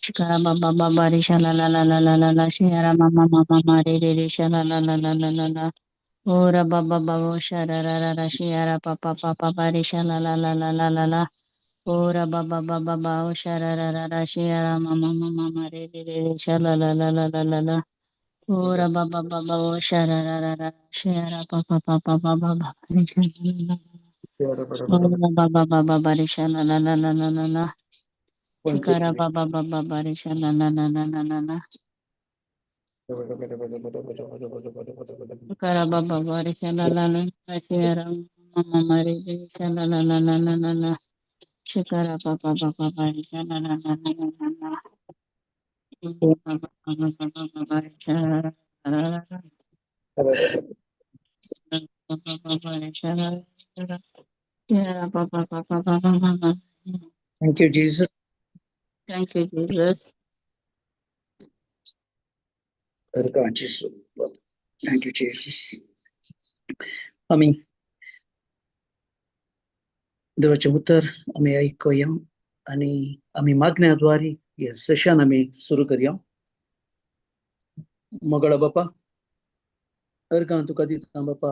Shikara baba baba risha la la la la la la la shara mama mama ma re re re sha la la la la la la la ora baba baba shara ra ra ra shara pa pa pa pa pa risha la la la la la la la ora baba baba baba shara ra ra ra shara mama mama ma re re re re sha la la la la la la la ora baba baba shara ra ra ra shara pa pa pa pa pa pa pa risha la la la ora baba baba risha la la la la la la la Shikara baba baba barisha la la la la la la la. Shikara baba barisha la la la la shara mama marisha la la la la la la la. Shikara baba baba barisha la la la la la la la. Baba baba baba barisha la la la la. Baba baba barisha la la la. Shara baba baba baba baba. Thank you, Jesus. Thank you, Jesus. Thank you, Jesus. आमी देवाचें उतर आमी आयकुया आनी आमी मागण्या द्वारे हे सेशन आमी सुरू करया. मोगाळा बापा, अर्गां तुका दिता बापा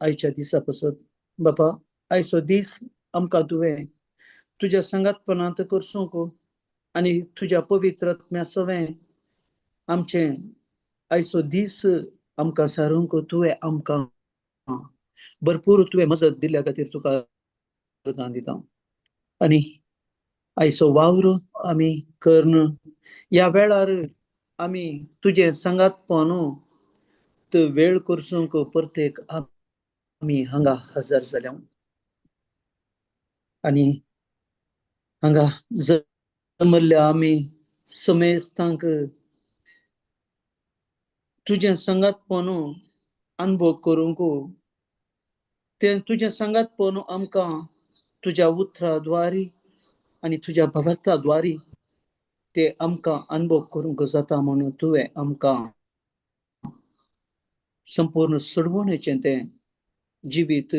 आयच्या दिसा पसत. बापा आयचो दीस आमकां तुवें तुज्या सांगातपणांत करसूंक आनी तुज्या पवित्र आत्म्या सवें आमचें आयचो दीस आमकां सारूंक तुवें आमकां भरपूर तुवें मजत दिल्ल्या खातीर तुका अर्गां दिता. आनी आयचो वावर आमी करून ह्या वेळार आमी तुजें सांगातपण वेळ करसूंक प्रत्येक आमी हांगा हजर जाल्या आनी हांगा जमल्ल्या आमी समेस्तांक तुजें सांगातपण अनुभव करूंक तें तुजें सांगातपण आमकां तुज्या उतरा द्वारी आनी तुज्या भगवता द्वारी ते आमकां अनुभव करूंक जाता म्हणून तुवें आमकां संपूर्ण सोडवणेचें तें जिवीत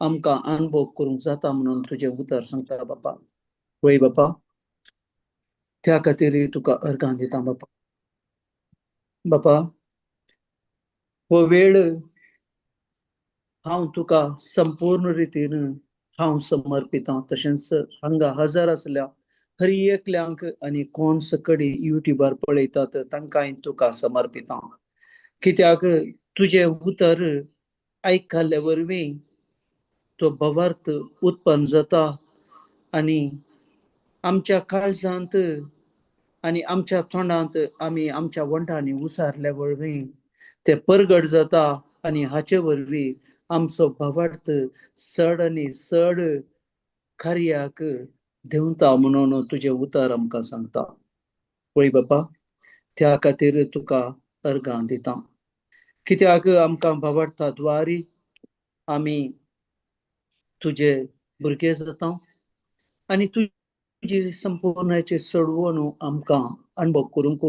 आमकां अनुभव करूंक जाता म्हणून तुजें उतर सांगता बापा. वय बापा, त्या खातीर तुका अर्गां दिता बापा. बापा हो वेळ हांव तुका संपूर्ण रितीन हांव समर्पितां. तशेंच हांगा हजर आसल्या हर एकल्यांक आनी कोण सकडी युट्यूबार पळयतात तांकांय तुका समर्पितां. कित्याक तुजें उतर आयकल्ले वरवीं तो भवार्थ उत्पन्न जाता आनी आमच्या काळजांत आनी आमच्या तोंडांत आमी आमच्या वंठांनी उसारल्या वरवीं ते परगट जाता आनी हाचे वरवीं आमचो भावार्थ चड आनी चड कार्याक देंवता म्हणून तुजें उतर आमकां सांगता. पळय बापा, त्या खातीर तुका अर्गां दिता. कित्याक आमकां भावार्था द्वारी आमी तुजे भुरगे जाता आनी तुजी संपूर्णाचे सोडवण आमकां अनुभव करूंक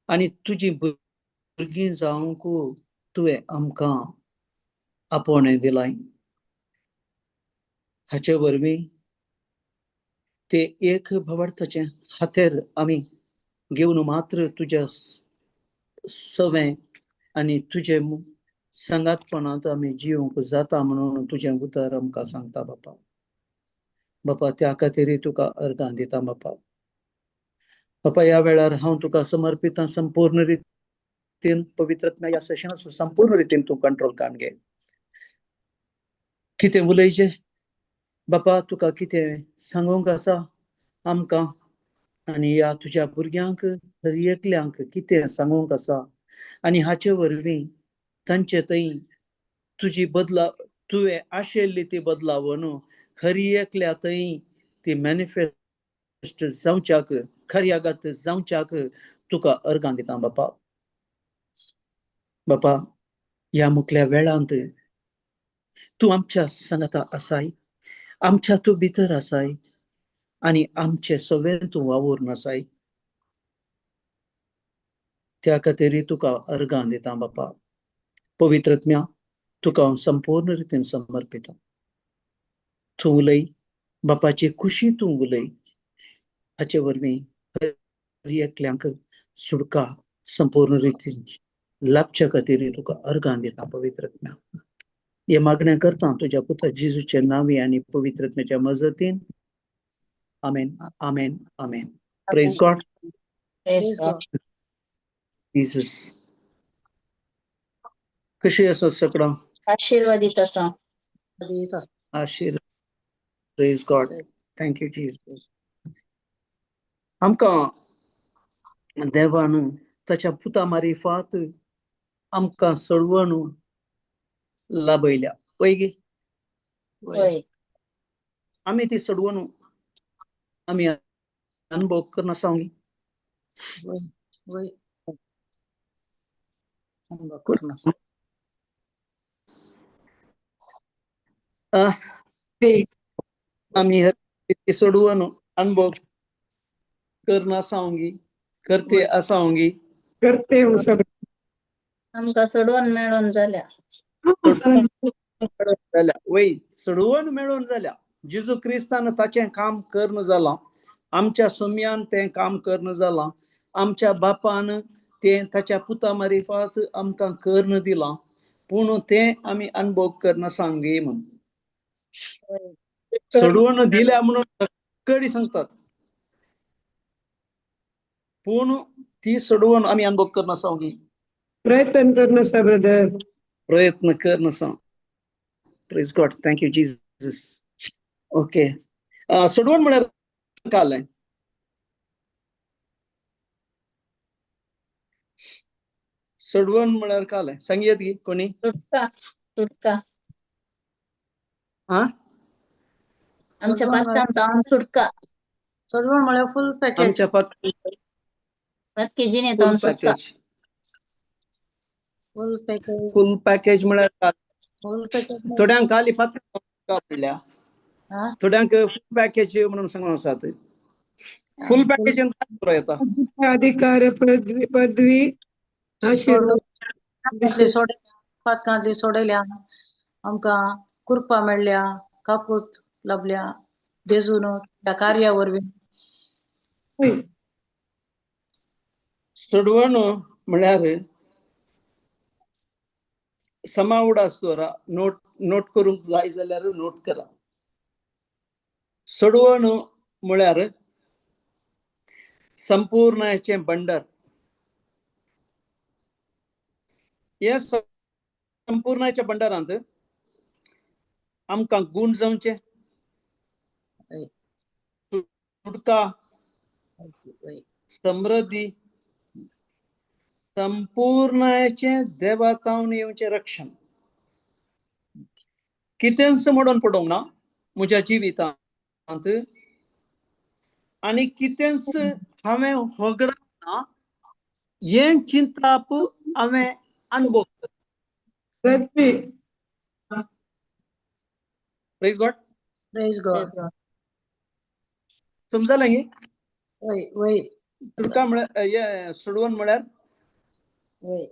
आनी तुजी भुरगीं जावंक तुवें आमकां आपोवणें दिलाय. हाचे वरवीं ते एक भावार्थाचें हातेर आमी घेवन मात्र तुज्या सवें आनी तुजे सांगातपणांत आमी जिवंक जाता म्हणून तुजें उतर आमकां सांगता बापा. बापा त्या खातीर तुका अर्गां दिता बापा. बापा ह्या वेळार हांव तुका समर्पितां संपूर्ण रितीन पवित्रत्म्या ह्या सेशनाचो संपूर्ण रितीन तूं कंट्रोल काण घे. कितें उलयचें बापा, तुका कितें सांगूंक आसा आमकां आनी ह्या तुज्या भुरग्यांक हर एकल्यांक कितें सांगूंक आसा आनी हाचे वरवीं तांचे थंय तुजी बदला तुवें आशिल्ली ती बदलावन हर एकल्या थंय ती मॅनिफेस्ट जावच्याक खर्यागत जावच्याक तुका अर्गां दिता बापा. बापा ह्या मुखल्या वेळांत तूं आमच्या सांगाता आसाय, आमच्या तूं भितर आसाय आनी आमचे सगळें तूं वावुरून आसाय. त्या खातीर तुका अर्गां दिता बापा. पवित्रत्म्या, तुका हांव संपूर्ण रितीन समर्पिता. तूं उलय बापाची खुशी, तूं उलय. हाचे वरवीं हर एकल्यांक सुटका संपूर्ण रितीन लाभच्या खातीर तुका अर्गां दिता पवित्रत्म्या. हे मागणें करता तुज्या पुता जेजूचे नांवी आनी पवित्रत्म्याच्या मजतीन. आमेन, आमेन, आमेन. Praise God. Praise God. Jesus. कशी आसा सगळं? आशीर्वादित असा. आशीर्वाद. Praise God. Thank you Jesus. आमकां देवान ताच्या पुता मारिफात आमकां सोडवण लाभयल्या, वय गे? वय. आमी ती सोडवण आमी अनुभव करना सांगी? वय, अनुभव करना. आमी ती सोडवण अनुभव करना सांगी, करते असावंगी? करते हो सब. आमकां सोडवण मेळोन जाल्या. जाल्या, वय. सोडवण मेळोन जाल्या. जेजू क्रिस्तान ताचें काम करून जालां. आमच्या सुम्यान तें काम करून जालां. आमच्या बापान तें ताच्या पुता मारिफात आमकां करून दिलां, पूण तें आमी अनुभव करना सांगी म्हूण. सोडवण दिल्या म्हणून कडी सांगतात, पूण ती सोडवण आमी अनुभव करना सांगी? प्रयत्न करना सा ब्रदर. प्रयत्न करना सांग. Praise God. Thank you Jesus. Okay, सोडवण म्हळ्यार काल सोडवण म्हळ्यार काल सांगयत की कोणी? सुटका, सुटका. हा. आमच्या पात्रांत सुटका. सोडवण म्हळ्यार फुल पॅकेज. आमच्या पात्र पातकी जिणेंत फुल सुटका. पॅकेज. फुल पॅकेज. फुल पॅकेज म्हळ्यार काल? फुल पॅकेज. थोड्यांक खाली पात्र म्हणल्या, थोड्यांक फुल पॅकेज म्हणून सांगून आसात. फुल पॅकेज पुरो येता. अधिकार, पदवी, पदवी, आशीर्वाद. पातकांतली सोडयल्या आमकां, कृपा मेळ्ळ्या, काकूत लाभल्या जेजून त्या कार्या वरवीं. सोडवण म्हळ्यार समावडास दवरा. नोट नोट करूंक जाय जाल्यार नोट करा. सोडवण म्हळ्यार संपूर्णाचें भंडार. हे संपूर्णाच्या भंडारांत आमकां गूण जावचे, सुटका, समृद्धी, संपूर्णाचें देवातावन येवचें रक्षण. कितेंच म्हणून पडोवंक ना म्हज्या जिवितांत आनी कितेंच हांवें होगडावंक ना हें चिंताप हांवें अनुभव. पृथ्वी. Praise God. Praise God. समजलें गी? वय वय. सुटका म्हळ्यार हें, सोडवण म्हळ्यार वय.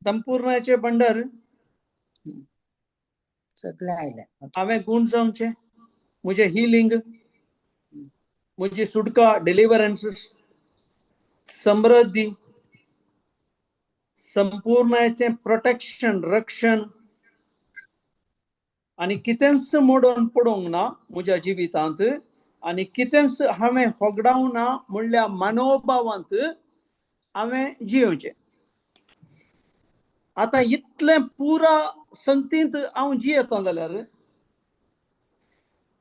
संपूर्णाचें भंडार. सगळें आयलें. हांवें गूण जावचें, म्हजें हिलींग, म्हजी सुटका, डिलिवरन्स, समृद्धी, संपूर्णाचें प्रोटेक्शन, रक्षण आनी कितेंच मोडून पडोवंक ना म्हज्या जिवितांत आनी कितेंच हांवें होगडावंक ना म्हणल्या मनोभावांत हांवें जियेवचें. आतां इतलें पुरा संगतींत हांव जियेता जाल्यार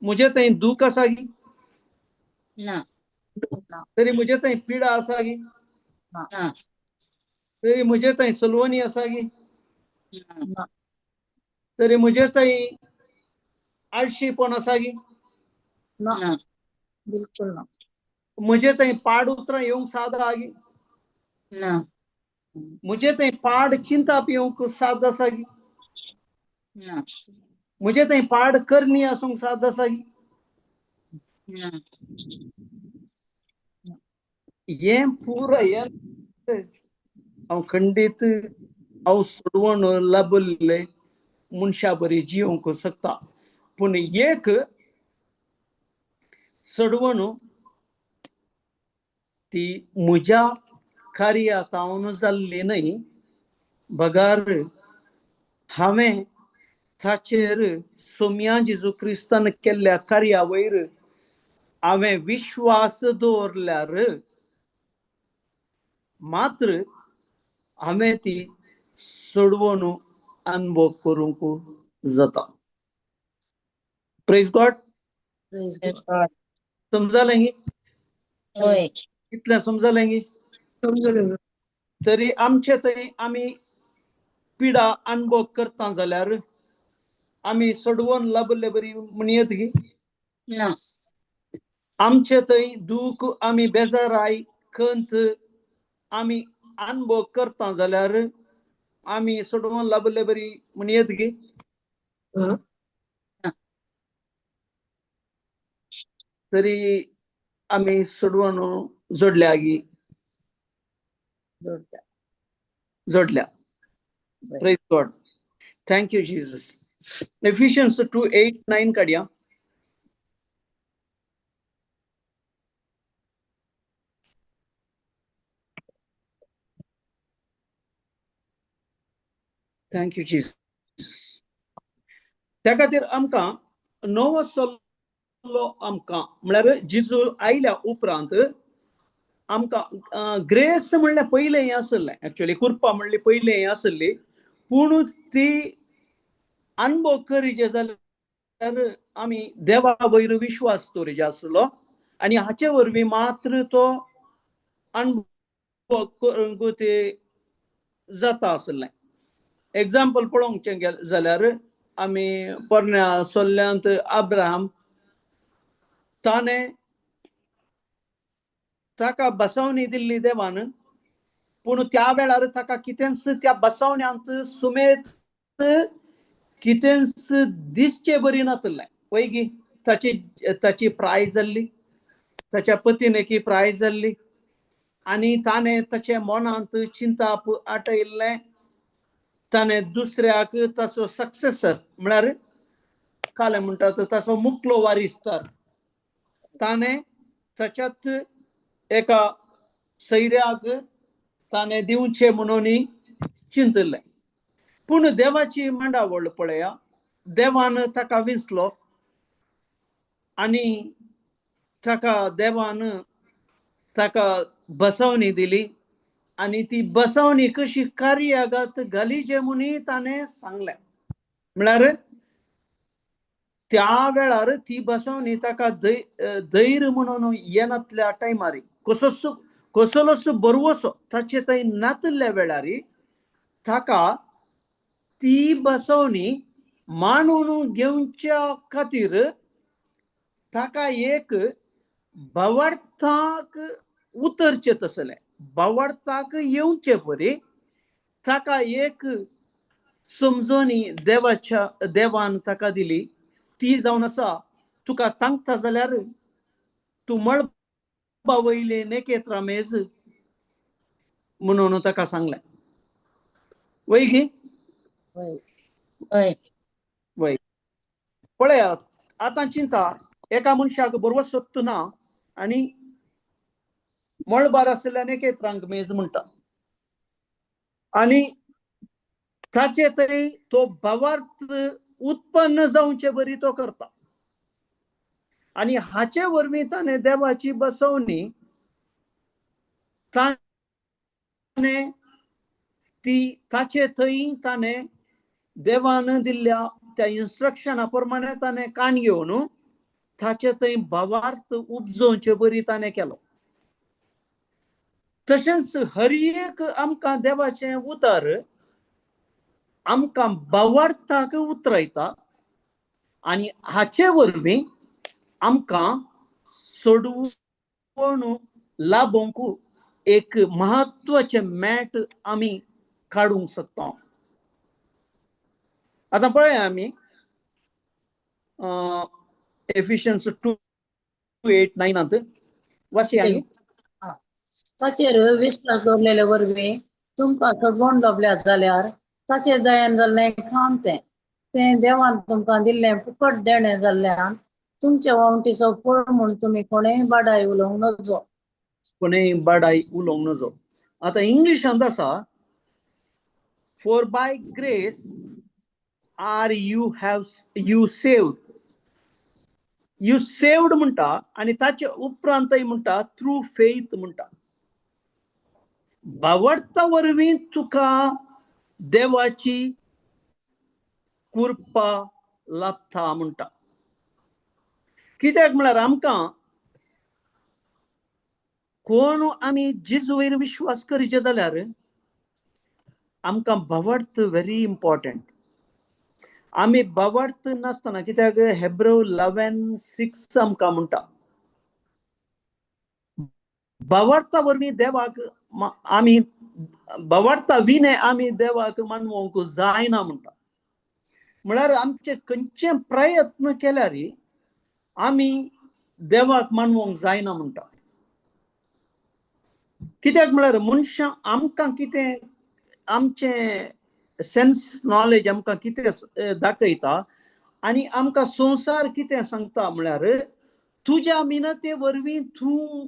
म्हजे थंय दूख आसा गी? ना. तरी म्हजे थंय पिडा आसा गी? ना. तरी म्हजे थंय सलवणी आसा गी? ना. तरी म्हजे थंय आळशीपण आसा गी? ना. ना. बिलकुल ना. म्हजे थंय पाड उतरां येवंक साद आहा गी? ना. म्हजे थंय पाड चिंताप येवंक साद आसा गी? ना. म्हजे थंय पाड करणी आसूंक साद आसा? ना. हें पुराय हांव खंडीत हांव सोडवण लाबल्ले मनशा बरी जिवंक शकता, पूण एक सोडवण ती म्हज्या कार्यातावन जाल्ली न्हय, बगार हांवें ताचेर सोम्या जेजू क्रिस्तान केल्ल्या कार्या वयर हांवें विश्वास दवरल्यार मात्र हांवें ती सोडवण अनुभव करूंक जाता. Praise God. Praise God. समजलें? वय. इतलें समजलें? समजलें. तरी आमचे थंय आमी पिडा अनुभव करता जाल्यार आमी सोडवण लाबल्ले बरी म्हणयत की? ना. आमचे थंय दूख आमी बेजाराय खंत आमी अनुभव करता जाल्यार आमी सोडवण लाबल्ले बरी म्हणयत की? हा. तरी आमी सोडवण जोडल्या गी? जोडल्या. जोडल्या. वय. Praise God. Thank you Jesus. Ephesians 2:8-9 काडया. Thank you Jesus. त्या खातीर आमकां नवो सल्लो आमकां म्हळ्यार जिजू आयल्या उपरांत आमकां ग्रेस म्हणल्यार पयलें हें आसलें, एक्चुअली कृपा म्हणली पयलें हें आसली, पूण ती अनुभव करीजे जाल्यार आमी देवा वयर विश्वास दवरीजे आसलो आनी हाचे वरवीं मात्र तो अनुभव करूंक ते जाता आसलें. एग्जाम्पल पळोवंक जाल्यार आमी पोरण्या सोल्ल्यांत अब्राहम ताणें ताका बसवणी दिल्ली देवान, पूण त्या वेळार ताका कितेंच त्या बसवण्यांत सुमेत कितेंच दिसचे बरी नातलें. वय गी? ताची ताची प्राय जाल्ली, ताच्या पतीन की प्राय जाल्ली आनी ताणें ताच्या मनांत चिंताप आटयल्लें. ताणें दुसऱ्याक ताचो सक्सेसर म्हळ्यार कालें म्हणटात ताचो मुकलो वारिसदार ताणें ताच्यात एका सैऱ्याक ताणें दिवचें म्हणून चिंतलें. पूण देवाची मांडावळ पळया, देवान ताका विंचलो आनी ताका देवान ताका बसवणी दिली आनी ती बसवणी कशी कार्यागत घालीचे म्हणून ताणें सांगलें. म्हळ्यार त्या वेळार ती बसवणी ताका धैर्य म्हणून येनातल्या टायमार कसोच कसलोच बरवसो ताचे थंय नातल्या वेळार ताका ती बसवणी मानून घेवच्या खातीर ताका एक भावार्थाक उतरचें तसलें, भावार्थाक येवचे परी ताका एक समजणी देवाच्या देवान ताका दिली. ती जावन आसा, तुका तांकता जाल्यार तूं मळबा वयले नेकेत्रा मेज म्हणून ताका सांगलें. वय गी? वय. वय. वय. पळयात आतां चिंता, एका मनशाक बरवस सोदता ना आनी मळबार आशिल्ल्या नेकेत्रांक मेज म्हणटा आनी ताचे थंय तो भावार्थ उत्पन्न जावचे बरी तो करता आनी हाचे वरवीं ताणें देवाची बसवणी ताणें ती ताचे थंय ताणें देवान दिल्ल्या त्या इन्स्ट्रक्शना प्रमाणे ताणें कान घेवन ताचे थंय भावार्थ उपजोवचे बरी ताणें केलो. तशेंच हर एक आमकां देवाचें उतर आमकां भावार्थाक उतरायता आनी हाचे वरवीं आमकां सोडवण लाभोवंक एक म्हत्वाचें मॅट आमी काडूंक शकता. आतां पळया आमी एफिशियन्स 2:8-9 वाचया आमी. ताचेर विश्वास दवरलेले वरवीं तुमकां सगळोण लाबल्यात जाल्यार ताचेर दयान जाल्लें काम तें तें देवान तुमकां दिल्लें फुकट देणें जाल्ल्यान तुमच्या वावटीचो फळ म्हूण तुमी कोणेय बाडाय उलोवंक नजो. कोणेय बाडाय उलोवंक नजो. आतां इंग्लिशांत आसा, for by grace are you have you saved. You saved म्हणटा आनी ताचे उपरांतय म्हणटा थ्रू फेथ म्हणटा. भावार्था वरवीं तुका देवाची कृपा लाभता म्हणटा. कित्याक म्हळ्यार आमकां कोण आमी जेजू वयर विश्वास करीचे जाल्यार आमकां भावार्थ व्हेरी इम्पॉर्टंट. आमी भावार्थ नासतना, कित्याक हेब्रो 11:6 आमकां म्हणटा भावार्था वरवीं देवाक आमी भावार्था विणे आमी देवाक मानवंक जायना म्हणटा. म्हळ्यार आमचे खंयचे प्रयत्न केल्यार आमी देवाक मानवंक जायना म्हणटा. कित्याक म्हळ्यार मनशां आमकां कितें आमचें सेन्स नॉलेज आमकां कितें दाखयता आनी आमकां संवसार कितें सांगता म्हळ्यार तुज्या मिनते वरवीं तूं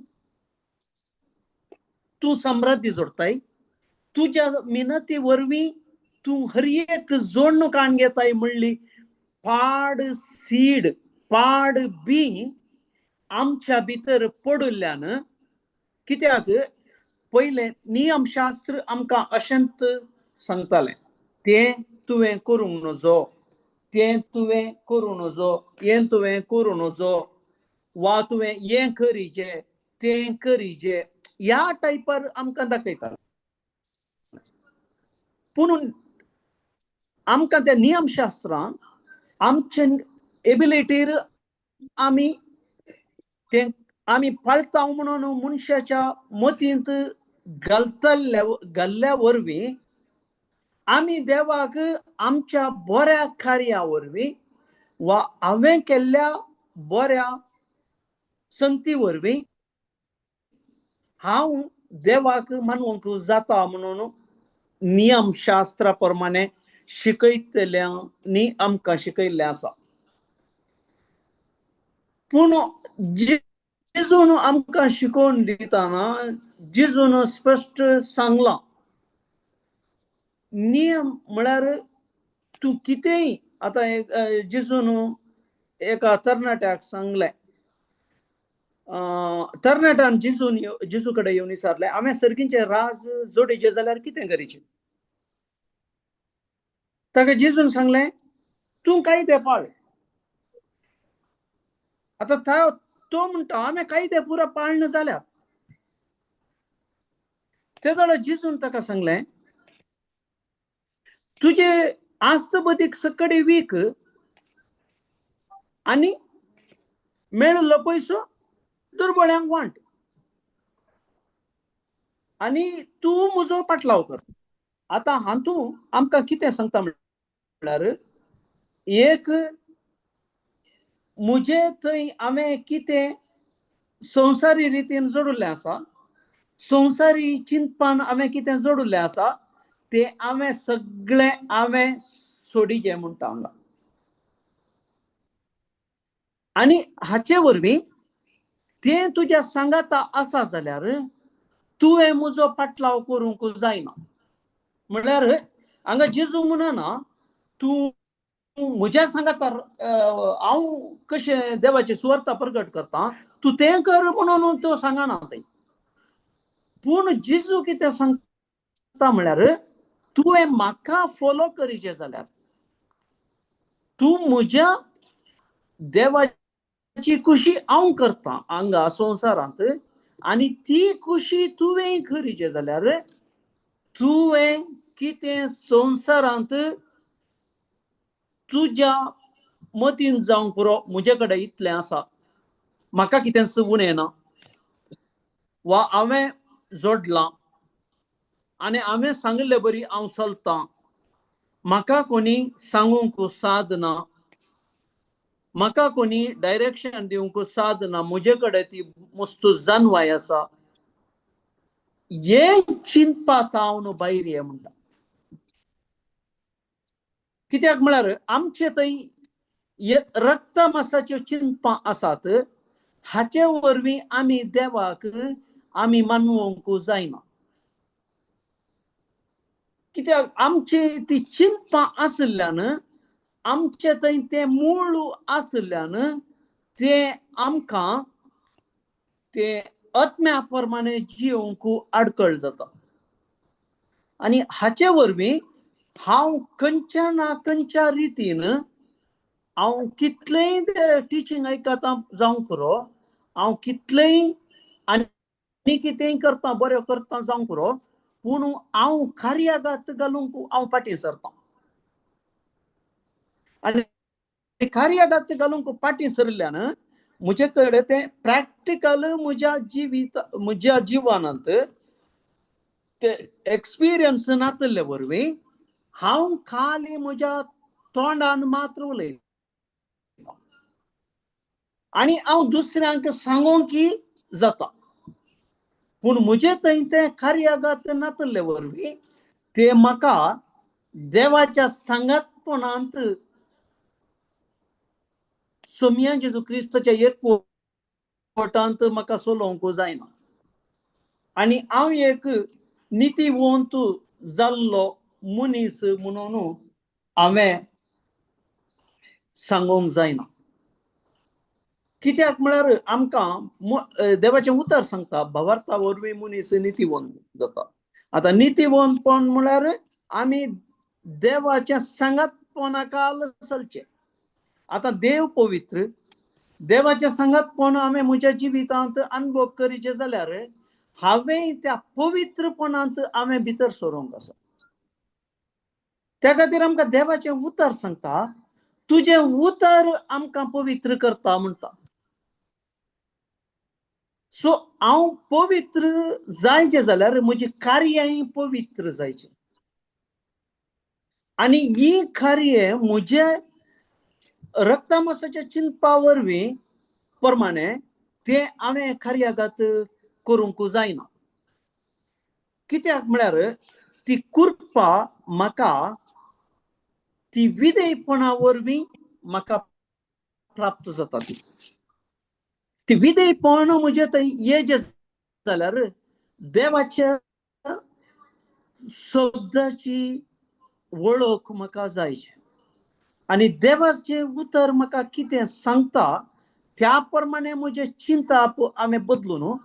तूं समृद्धी जोडताय, तुज्या मिनती वरवीं तूं हर एक जोडणूक काण घेताय म्हणली पाड सीड पाड बी आमच्या भितर पडिल्ल्यान. कित्याक पयलें नियमशास्त्र आमकां अशेंच सांगतालें, तें तुवें करूंक नजो, तें तुवें करूं नजो, हें तुवें करूं नजो, वा तुवें हें करीजे तें करीजे, ह्या टायपार आमकां दाखयता. पूण आमकां त्या नियमशास्त्रान आमचे एबिलिटीर आमी तें आमी पाळता म्हणून मनशाच्या मतींत घालतल्या घाल्ल्या वरवीं आमी देवाक आमच्या बऱ्या कार्या वरवीं वा हांवें केल्ल्या बऱ्या संगती वरवीं हांव देवाक मानवंक जाता म्हणून नियमशास्त्रा प्रमाणे शिकयतल्यांनी आमकां शिकयल्लें आसा. पूण जेजून आमकां शिकोवन दितना जेजून स्पश्ट सांगलां, नियम म्हळ्यार तूं कितेंय आतां जेजून एका तरणाट्याक सांगलें, तरणाट्यान जेजून जेजू कडेन येवन विचारलें, हांवें सर्गींचे राज जोडीचे जाल्यार कितें करीचें? ताका जेजून सांगलें, तूं कायदे पाळ. आतां तो म्हणटा हांवें कायदे पुरा पाळना जाल्यार. ते जाल्यार जेजून ताका सांगलें, तुजे आस्तबदीक सकडे वीक आनी मेळिल्लो पयसो दुर्बळ्यांक वांट आनी तूं म्हजो पाटलाव कर. आतां हातूंत आमकां कितें सांगता म्हळ्यार एक म्हजे थंय हांवें कितें संवसारी रितीन जोडिल्लें आसा, संवसारी चिंतपान हांवें कितें जोडिल्लें आसा तें हांवें सगळें हांवें सोडीचें म्हणटा हांगा. आनी हाचे वरवीं तें तुज्या सांगाता आसा जाल्यार तुवें म्हजो पाटलाव करूंक जायना. म्हळ्यार हांगा जेजू म्हणना तूं म्हज्या सांगाता हांव कशें देवाची सुवार्ता प्रगट करता तूं तें कर म्हणून तो सांगना थंय. पूण जेजू कितें सांगता म्हळ्यार तुवें म्हाका फॉलो करीचें जाल्यार तूं म्हज्या देवाची खुशी हांव करता हांगा संवसारांत आनी ती खुशी तुवें करीचें जाल्यार तुवें कितें संवसारांत तुज्या मतीन जावंक पुरो, म्हजे कडेन इतलें आसा, म्हाका कितेंच उणें ना, वा हांवें जोडलां आनी हांवें सांगिल्ले बरी हांव चलतां, म्हाका कोणी सांगूंक साद ना, म्हाका कोणी डायरेक्शन दिवंक साद ना, म्हजे कडेन ती वस्तू जानवाय आसा, हें चिंतपा तावन भायर ये म्हणटा. कित्याक म्हळ्यार आमचे थंय रक्तमासाच्यो चिंतपां आसात, हाचे वरवीं आमी देवाक आमी मानवंक जायना. कित्याक आमची ती चिंतपां आशिल्ल्यान, आमचे थंय तें मूळ आशिल्ल्यान तें आमकां ते आत्म्या प्रमाणे जिवंक आडकळ जाता. आनी हाचे वरवीं हांव खंयच्या ना खंयच्या रितीन हांव कितलेंय टिचींग आयकता जावंक पुरो, हांव कितलेंय आनी कितेंय करता बरें करता जावंक पुरो, पूण हांव कार्यागात घालूंक हांव फाटीं सरता. आनी कार्यागात घालूंक फाटीं सरिल्ल्यान म्हजे कडेन तें प्रॅक्टिकल म्हज्या जिवीत म्हज्या जिवनांत ते एक्सपिरियन्स नातिल्ले वरवीं हांव खाली म्हज्या तोंडान मात्र उलयतां आनी हांव दुसऱ्यांक सांगूंक जाता, पूण म्हजे थंय तें कार्यागात नातिल्ले वरवीं ते म्हाका देवाच्या सांगातपणांत सोमया जेजू क्रिस्ताच्या एक कोटांत म्हाका चलोवंक जायना. आनी हांव एक नितीवंत जाल्लो मनीस म्हणून हांवें सांगूंक जायना. कित्याक म्हळ्यार आमकां देवाचें उतर सांगता भावार्था वरवीं मनीस नितीवंत जाता. आतां नितीवंतपण म्हळ्यार आमी देवाच्या सांगातपणाकाल चलचें. आतां देव पवित्र, देवाच्या सांगातपण हांवें म्हज्या जिवितांत अनुभव करीचे जाल्यार हांवें त्या पवित्रपणांत हांवें भितर सरूंक आसा. त्या खातीर आमकां देवाचें उतर सांगता तुजें उतर आमकां पवित्र करता म्हणटा. सो हांव पवित्र जायचें जाल्यार म्हजी कार्यांय पवित्र जायचें आनी ही कार्य म्हजे रक्तमासाच्या चिंतपा वरवीं प्रमाणे तें हांवें कार्यागात करूंक जायना. कित्याक म्हळ्यार ती कृपा म्हाका ती विधेयपणा वरवीं म्हाका प्राप्त जाता. ती ती विधेयपण म्हजें थंय येजें जाल्यार देवाच्या शब्दाची वळख म्हाका जायची आनी देवाचें उतर म्हाका कितें सांगता त्या प्रमाणे म्हजें चिंतप हांवें बदलून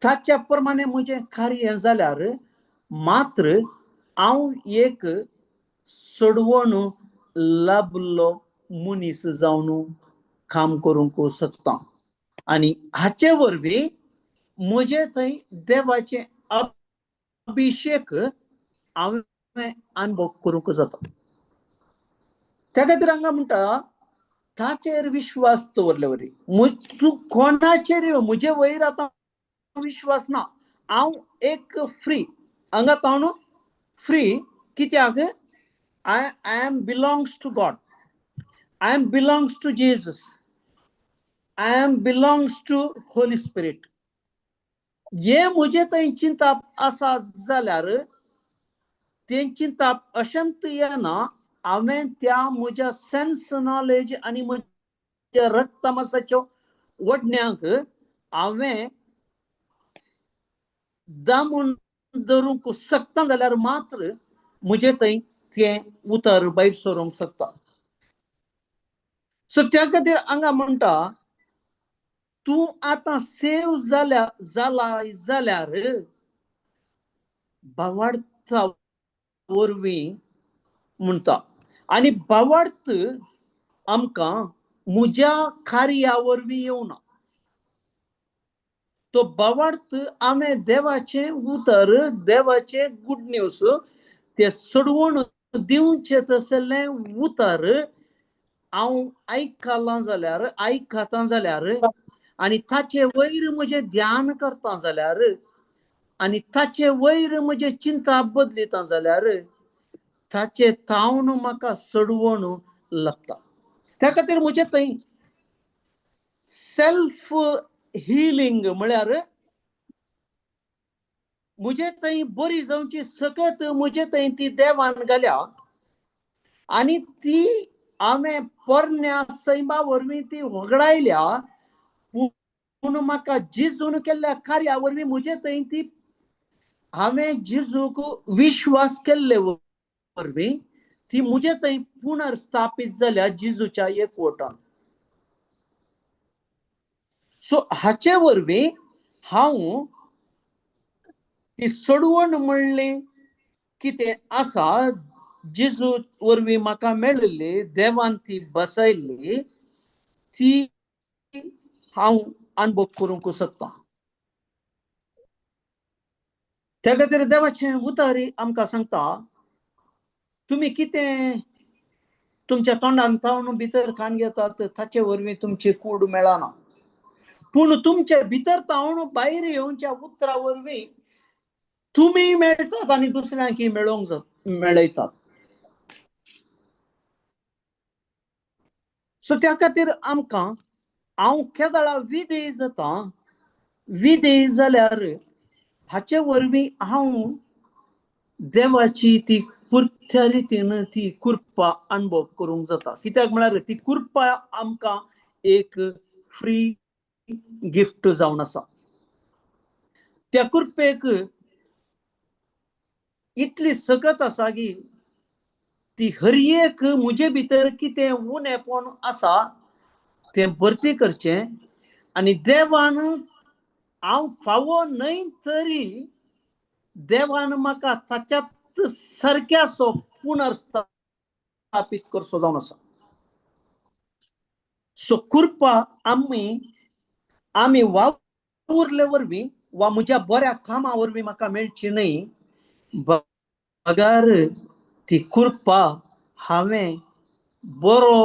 ताच्या प्रमाणे म्हजें कार्य जाल्यार मात्र हांव एक सोडवण लाभलो मनीस जावन काम करूंक शकता. आनी हाचे वरवीं म्हजे थंय देवाचें अभिशेक हांवें अनुभव करूंक जाता. त्या खातीर हांगा म्हणटा ताचेर विश्वास दवरले वरी तूं कोणाचेर म्हजे वयर आतां विश्वास ना, हांव एक फ्री हांगा हांव फ्री. कित्याक I am belongs to God, I am belongs to Jesus, I am belongs to Holy Spirit. हे म्हजे थंय चिंतप आसा जाल्यार तें चिंतप अशेंच येना, हांवें त्या म्हज्या सेन्स नॉलेज आनी म्हज्या रक्तमासाच्या वडण्यांक हांवें दामून धरूंक शकता जाल्यार मात्र म्हजे थंय तें उतर भायर सरूंक शकता. सो त्या खातीर हांगा म्हणटा तूं आतां सेव जाल्या जाला जाल्यार भावार्था वरवीं म्हणटा. आनी भावार्थ आमकां म्हज्या कार्या वरवीं येवना, तो भावार्थ हांवें देवाचें उतर देवाचें गुड न्यूज ते सोडवण दिवचें तसलें उतर हांव आयकलां जाल्यार आयकतां जाल्यार आनी ताचे वयर म्हजें ध्यान करता जाल्यार आनी ताचे वयर म्हजें चिंता बदलिता जाल्यार ताचे तावन म्हाका सडवण लागता. त्या खातीर म्हजे थंय सेल्फ हिलींग म्हळ्यार म्हजे थंय बरी जावची सकत म्हजे थंय ती देवान घाल्या आनी ती हांवें पोरण्या सैमा वरवीं ती वगडायल्या. पूण म्हाका जेजून केल्ल्या कार्या वरवीं म्हजे थंय ती हांवें जेजूक विश्वास केल्ले वरवीं ती म्हजे थंय पुनर्स्थापीत जाल्या जेजूच्या एकवटान. सो हाचे वरवीं हांव ती सोडवण म्हणली कितें आसा जेजू वरवीं म्हाका मेळिल्ली, देवान ती बसयल्ली, ती हांव अनुभव करूंक शकता. त्या खातीर देवाचें उतर आमकां सांगता, तुमी कितें तुमच्या तोंडान तावन भितर खाण घेतात ताचे वरवीं तुमची कूड मेळना, पूण तुमचे भितर तावन भायर येवच्या उतरा वरवीं तुमी मेळटात आनी दुसऱ्यांक मेळोवंक मेळयतात. सो त्या खातीर आमकां हांव केदळा विधेय जाता, विधेय जाल्यार हाचे वरवीं हांव देवाची ती पुरत्या रितीन ती कृपा अनुभव करूंक जाता. कित्याक म्हळ्यार ती कृपा आमकां एक फ्री गिफ्ट जावन आसा. त्या कृपेक इतली सकत आसा की ती हर एक म्हजे भितर कितें उणेपण आसा तें भरती करचें आनी देवान हांव फावो न्हय तरी देवान म्हाका ताच्यात सारक्याचो पुनर्स्थापीत करचो जावन आसा. सो कृपा आमी आमी वावुरले वरवीं वा म्हज्या बऱ्या कामा वरवीं म्हाका मेळची न्हय, बगर ती कृपा हांवें बरो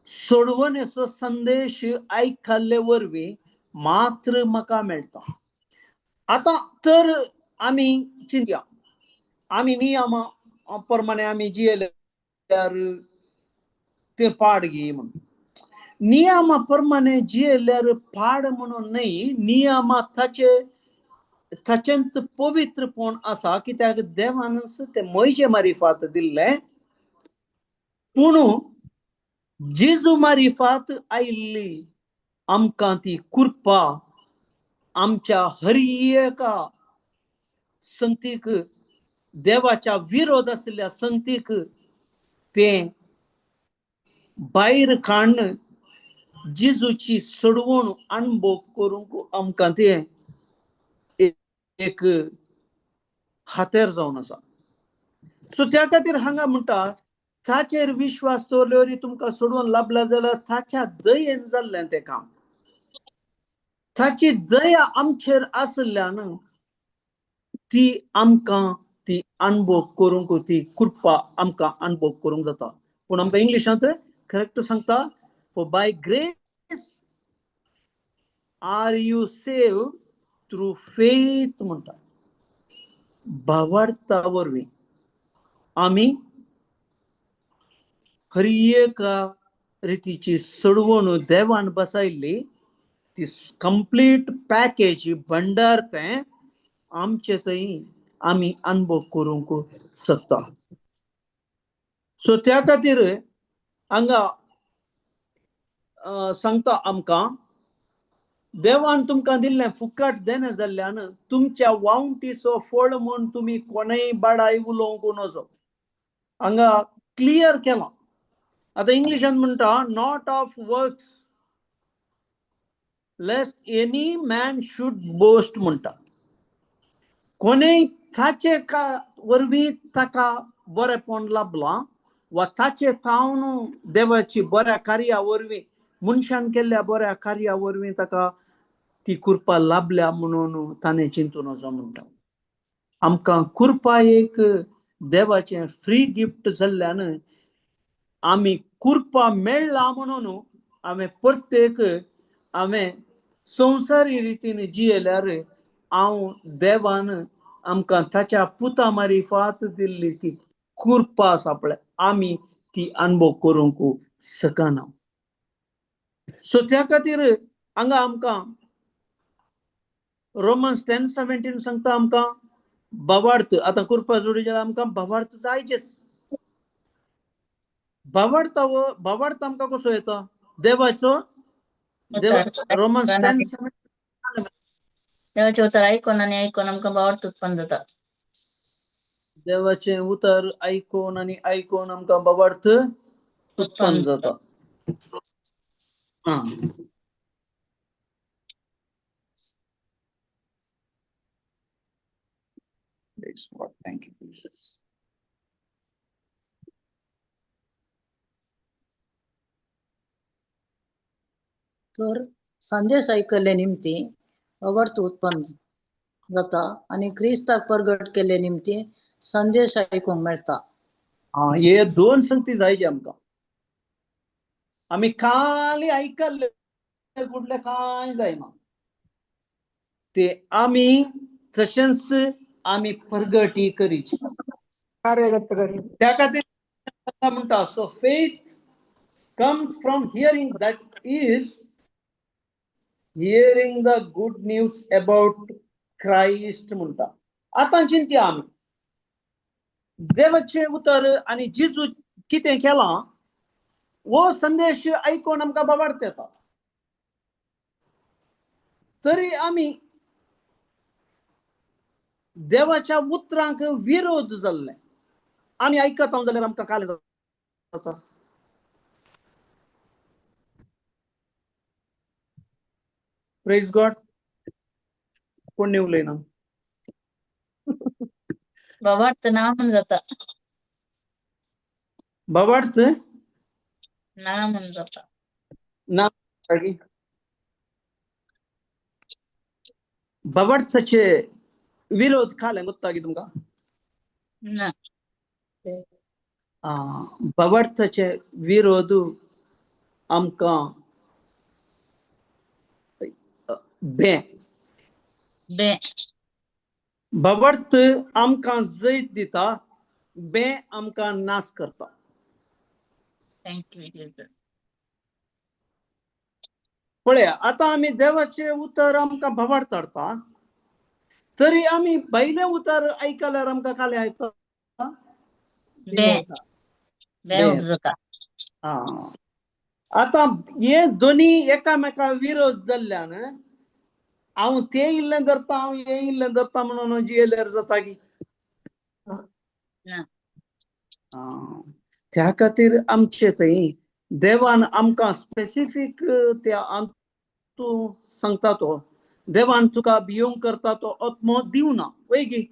सोडवणेचो संदेश आयकल्ले वरवीं मात्र म्हाका मेळटा. आतां तर आमी चिंतया, आमी नियमा प्रमाणे आमी जियेल्यार तें पाड गी म्हणून, नियमा प्रमाणे जियेल्यार पाड म्हणून न्हय, नियमा ताचे ताचेंत पवित्रपण आसा कित्याक देवानच तें मोयजे मारिफात दिल्लें. पूण जेजू मारिफात आयिल्ली आमकां ती कृपा आमच्या हर एका संगतीक, देवाच्या विरोध आशिल्ल्या संगतीक तें भायर काडून जेजूची सोडवण अनुभव करूंक आमकां तें एक हातेर जावन आसा. सो त्या खातीर हांगा म्हणटा ताचेर विश्वास दवरले तुमकां सोडून लाभला जाल्यार ताच्या दयेन जाल्लें तें काम, ताची दया आमचेर आशिल्ल्यान ती आमकां ती अनुभव करूंक, ती कृपा आमकां अनुभव करूंक जाता. पूण आमकां इंग्लिशांत करेक्ट सांगता, for by grace are you save through faith म्हणटा. भावार्था वरवीं आमी हर एका रितीची सोडवण देवान बसायल्ली ती कंप्लीट पॅकेज भंडार तें आमचे थंय आमी अनुभव करूंक शकता. सो त्या खातीर हांगा सांगता आमकां देवान तुमकां दिल्लें फुकट देणें जाल्ल्यान तुमच्या वावंटीचो फळ म्हूण तुमी कोणेय बाडाय उलोवंक नजो. हांगा क्लियर केलां. आतां इंग्लिशान म्हणटा not of works lest any man should boast म्हणटा. कोणेय ताचे वरवीं ताका बरेपण लाभलां वा ताचे तावन देवाची बऱ्या कार्या वरवीं मनशान केल्ल्या बऱ्या कार्या वरवीं ताका ती कृपा लाभल्या म्हणून ताणें चिंतून वचो म्हणटा. आमकां कृपा एक देवाचें फ्री गिफ्ट जाल्ल्यान आमी कृपा मेळ्ळा म्हणून हांवें प्रत्येक हांवें संवसारी रितीन जियेल्यार हांव देवान आमकां ताच्या पुता मारिफात दिल्ली ती कृपा आसा पळय आमी ती अनुभव करूंक शकना. सो त्या खातीर हांगा आमकां रोमन्स 10:17 सांगता आमकां भावार्थ. आतां कृपा जोडी जाल्यार आमकां भावार्थ जायचेच. भावार्थ भावार्थ आमकां कसो येता? देवाचो देव रोमन्स 10:17 देवाचें उतर आयकोन आनी आयकोन आमकां भावार्थ उत्पन्न जाता. देवाचें उतर आयकोन आनी आयकोन आमकां भावार्थ उत्पन्न जाता. आं Praise God. Thank you, Jesus. तर संदेश आयकल्ले निमती अवर्थ उत्पन्न जाता आनी क्रिस्ताक प्रगट केल्ले निमती संदेश आयकूंक मेळटा. आं हे दोन संगती जायचे आमकां. आमी खाली आयकल्ले कुठले कांय जायना, ते आमी तशेंच आमी प्रगती करीची कार्यगत करी. त्या खातीर म्हणटा, so faith comes from hearing, that is hearing the good news about Christ म्हणटा. आतां चिंतया आमी देवाचें उतर आनी जेजू कितें केलां हो संदेश आयकून आमकां भावार्थ येता. तरी आमी देवाच्या उतरांक विरोध जाल्ले आमी आयकता जाल्यार आमकां काल जाता. प्रेज गॉड. कोण उलयना? भावार्थ ना म्हूण जाता. भावार्थ ना म्हूण जाता. ना. भावार्थाचे विरोध खाले मुत्ता की तुमकां? ना. भावार्थाचे विरोध आमकां बे बे भावार्थ आमकां जैत दिता, बे आमकां नाश करता. Thank you Jesus. पळया आतां आमी देवाचें उतर आमकां भावार्थ हाडटा, तरी आमी भायलें उतर आयकल्यार आमकां कालें आयकता. बे बे उपजता. आतां हे दोनी एकामेका विरोध जाल्ल्यान हांव तें इल्लें धरता, हांव हें इल्लें धरता म्हणून जियेल्यार जाता की? त्या खातीर आमचे थंय देवान आमकां स्पेसिफीक त्या तूं सांगता तो देवान तुका भियोंक करता तो आत्मो दिवना वय गी?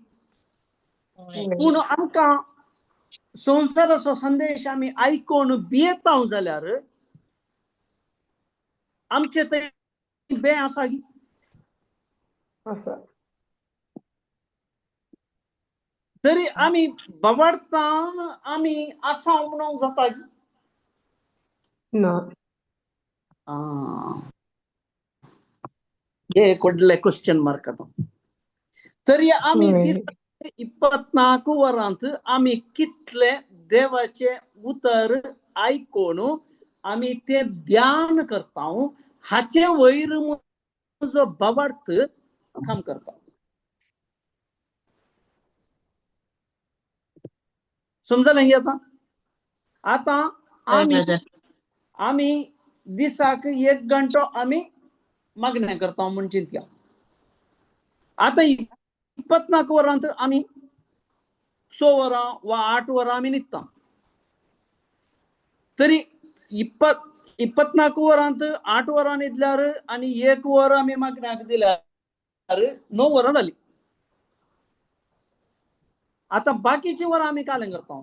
पूण आमकां संवसाराचो संदेश आमी आयकून भियेता जाल्यार आमचे थंय बे आसा गी? आसा. तरी आमी भावार्थान आमी आसा म्हणूंक जाता गी? ना. हे व्हडलें क्वेश्चन मार्क आतां. तरी आमी दिसाक 24 वरांत आमी कितले देवाचें उतर आयकून आमी तें ध्यान करता हाचे वयर म्हजो भावार्थ काम करता. समजलें गी आतां? आतां आमी आमी दिसाक 1 घंटो आमी मागणें करता म्हूण चिंतया. आतां 24 वरांत आमी 6 वरां वा 8 वरां आमी न्हिदता, तरी 24 वरांत 8 वरां न्हिदल्यार आनी 1 वर आमी मागण्याक दिल्यार 9 वरां जालीं. आतां बाकीचीं वरां आमी कालें करता.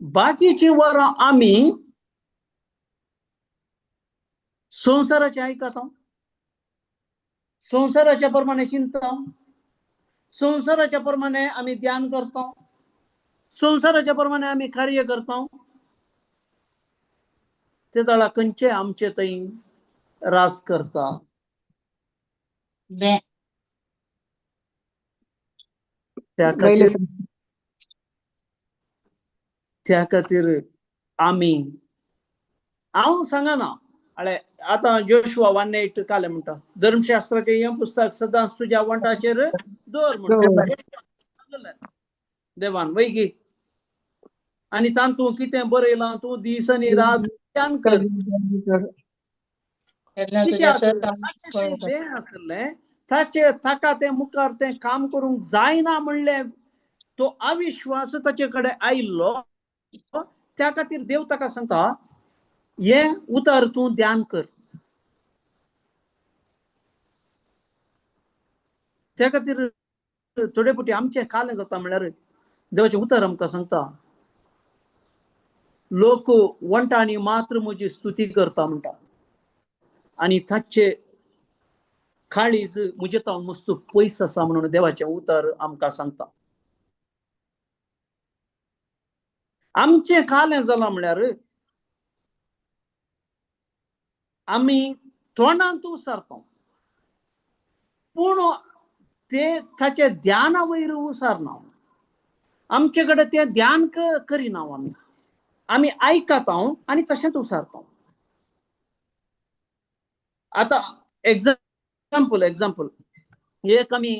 बाकीचीं वरां आमी संवसाराचें आयकता, संवसाराच्या प्रमाणे चिंतता, संवसाराच्या प्रमाणे आमी ध्यान करता, संवसाराच्या प्रमाणे आमी कार्य करता. ते दळा खंयचे आमचे थंय रास करता? बे. त्या वयले खातीर त्या खातीर आमी हांव सांगना अळे आतां जोशुआ 1:8 कालें म्हणटा, धर्मशास्त्राचें हें पुस्तक सदांच तुज्या वंठाचेर दवर म्हणटा देवान वैगी. आनी तातूंत कितें बरयलां तूं दीस आनी रात ध्यान कर. कित्याक ताचें तें आसलें ताचे ताका तें मुखार तें काम करूंक जायना म्हणलें तो अविश्वास ताचे कडेन आयिल्लो. त्या खातीर देव ताका सांगता हें उतर तूं ध्यान कर. त्या खातीर थोडे फावटी आमचें कालें जाता म्हणल्यार देवाचें उतर आमकां सांगता लोक वंटांनी मात्र म्हजी स्तुती करता म्हणटा आनी ताचे काळीज म्हजे तावन मस्त पयस आसा म्हणून देवाचें उतर आमकां सांगता. आमचें कालें जालां म्हणल्यार आमी तोंडांत उसारता पूण ते ताचे ध्याना वयर उसारना. आमचे कडेन तें ध्यान करिना. आमी आमी आयकता आनी तशेंच उसारता. आतां एग्जाम्पल एग्जाम्पल एक आमी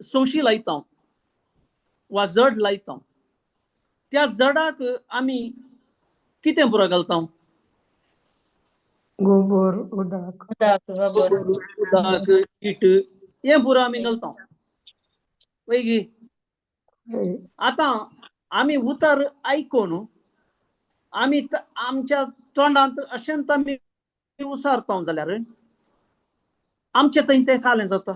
सोंशी लायता वा जड लायता. त्या जडाक आमी कितें पुरो घालता? गोबर उदक उदक it हें पुरो आमी घालता वयगी. आतां आमी उतर आयकून आमी आमच्या तोंडांत अशेंच आमी उसारता जाल्यार आमचें थंय तें कालें जाता.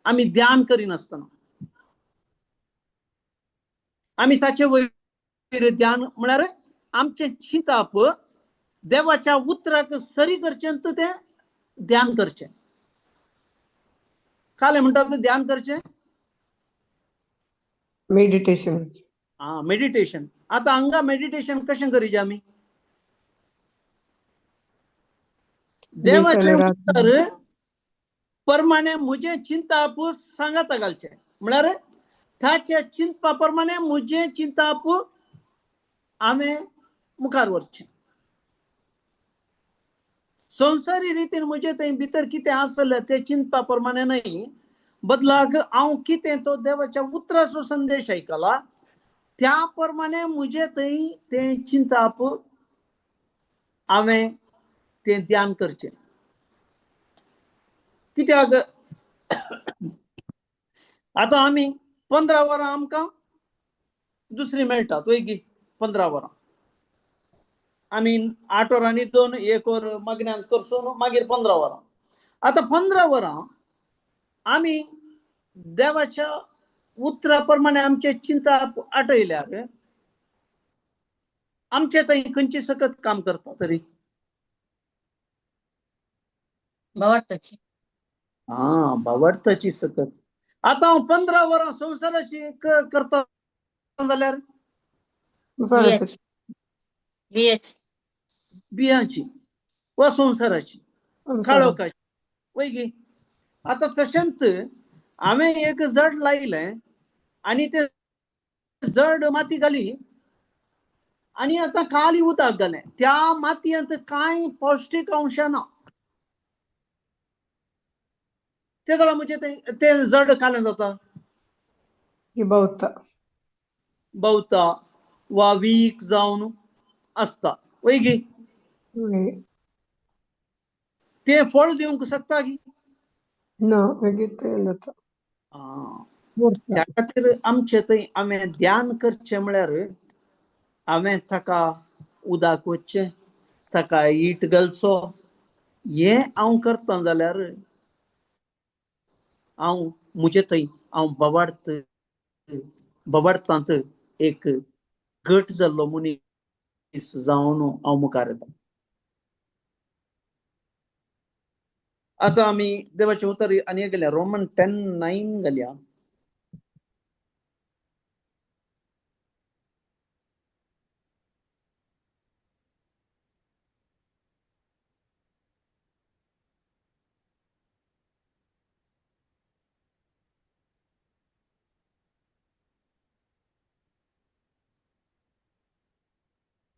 आमी ध्यान करिनासतना आमी ताचे वयर ध्यान म्हळ्यार आमचें चिंतप देवाच्या उतराक सरी करचें तर तें ध्यान करचें. कालें म्हणटा तें ध्यान करचें मेडिटेशन. आं मेडिटेशन. आतां हांगा मेडिटेशन कशें करीचें आमी? देवाचें उतर प्रमाणे म्हजें चिंतप सांगाता घालचें म्हळ्यार ताच्या चिंतपा प्रमाणे म्हजें चिंतप हांवें मुखार व्हरचें. संवसारी रितीन म्हजें थंय भितर कितें आसलें तें चिंतपा प्रमाणे न्हय, बदलाक हांव कितें तो देवाच्या उतराचो संदेश आयकला त्या प्रमाणे म्हजें थंय तें चिंतप हांवें तें ध्यान करचें. कित्याक आतां आमी 15 वरां आमकां दुसरी मेळटा वयगी. 15 वरां आमी 8 वरांनी 2 1 वर मागण्यान करसून मागीर 15 वरां. आतां 15 वरां आमी देवाच्या उतरा प्रमाणे आमचें चिंतप आटयल्यार आमचें थंय खंयची सकत काम करता तरी भावार्थाची. आं भावार्थाची सकत. आतां हांव 15 वरां संवसाराची करता जाल्यार बियांची वा संवसाराची काळोखाची वयगी. आतां तशेंच हांवें एक जड लायलें आनी तें जड माती घाली आनी आतां काली उदक घालें. त्या मातयेंत कांय पौश्टीक अंश ना. ते जाल्यार म्हजें तें जड कालें जाता भोंवता भोंवता वा वीक जावन आसता वयगी. तें फळ दिवंक शकता की ना मागीर तें जाता. त्या खातीर आमचें थंय हांवें ध्यान करचें म्हळ्यार हांवें ताका उदक वचचें ताका it घालचो हें हांव करता जाल्यार हांव म्हजे थंय हांव भावार्थ भावार्थांत एक घट जाल्लो मनीस जावन हांव मुखार येता. आतां आमी देवाचें उतर आनी गेल्या रोमन 10:9 घालया.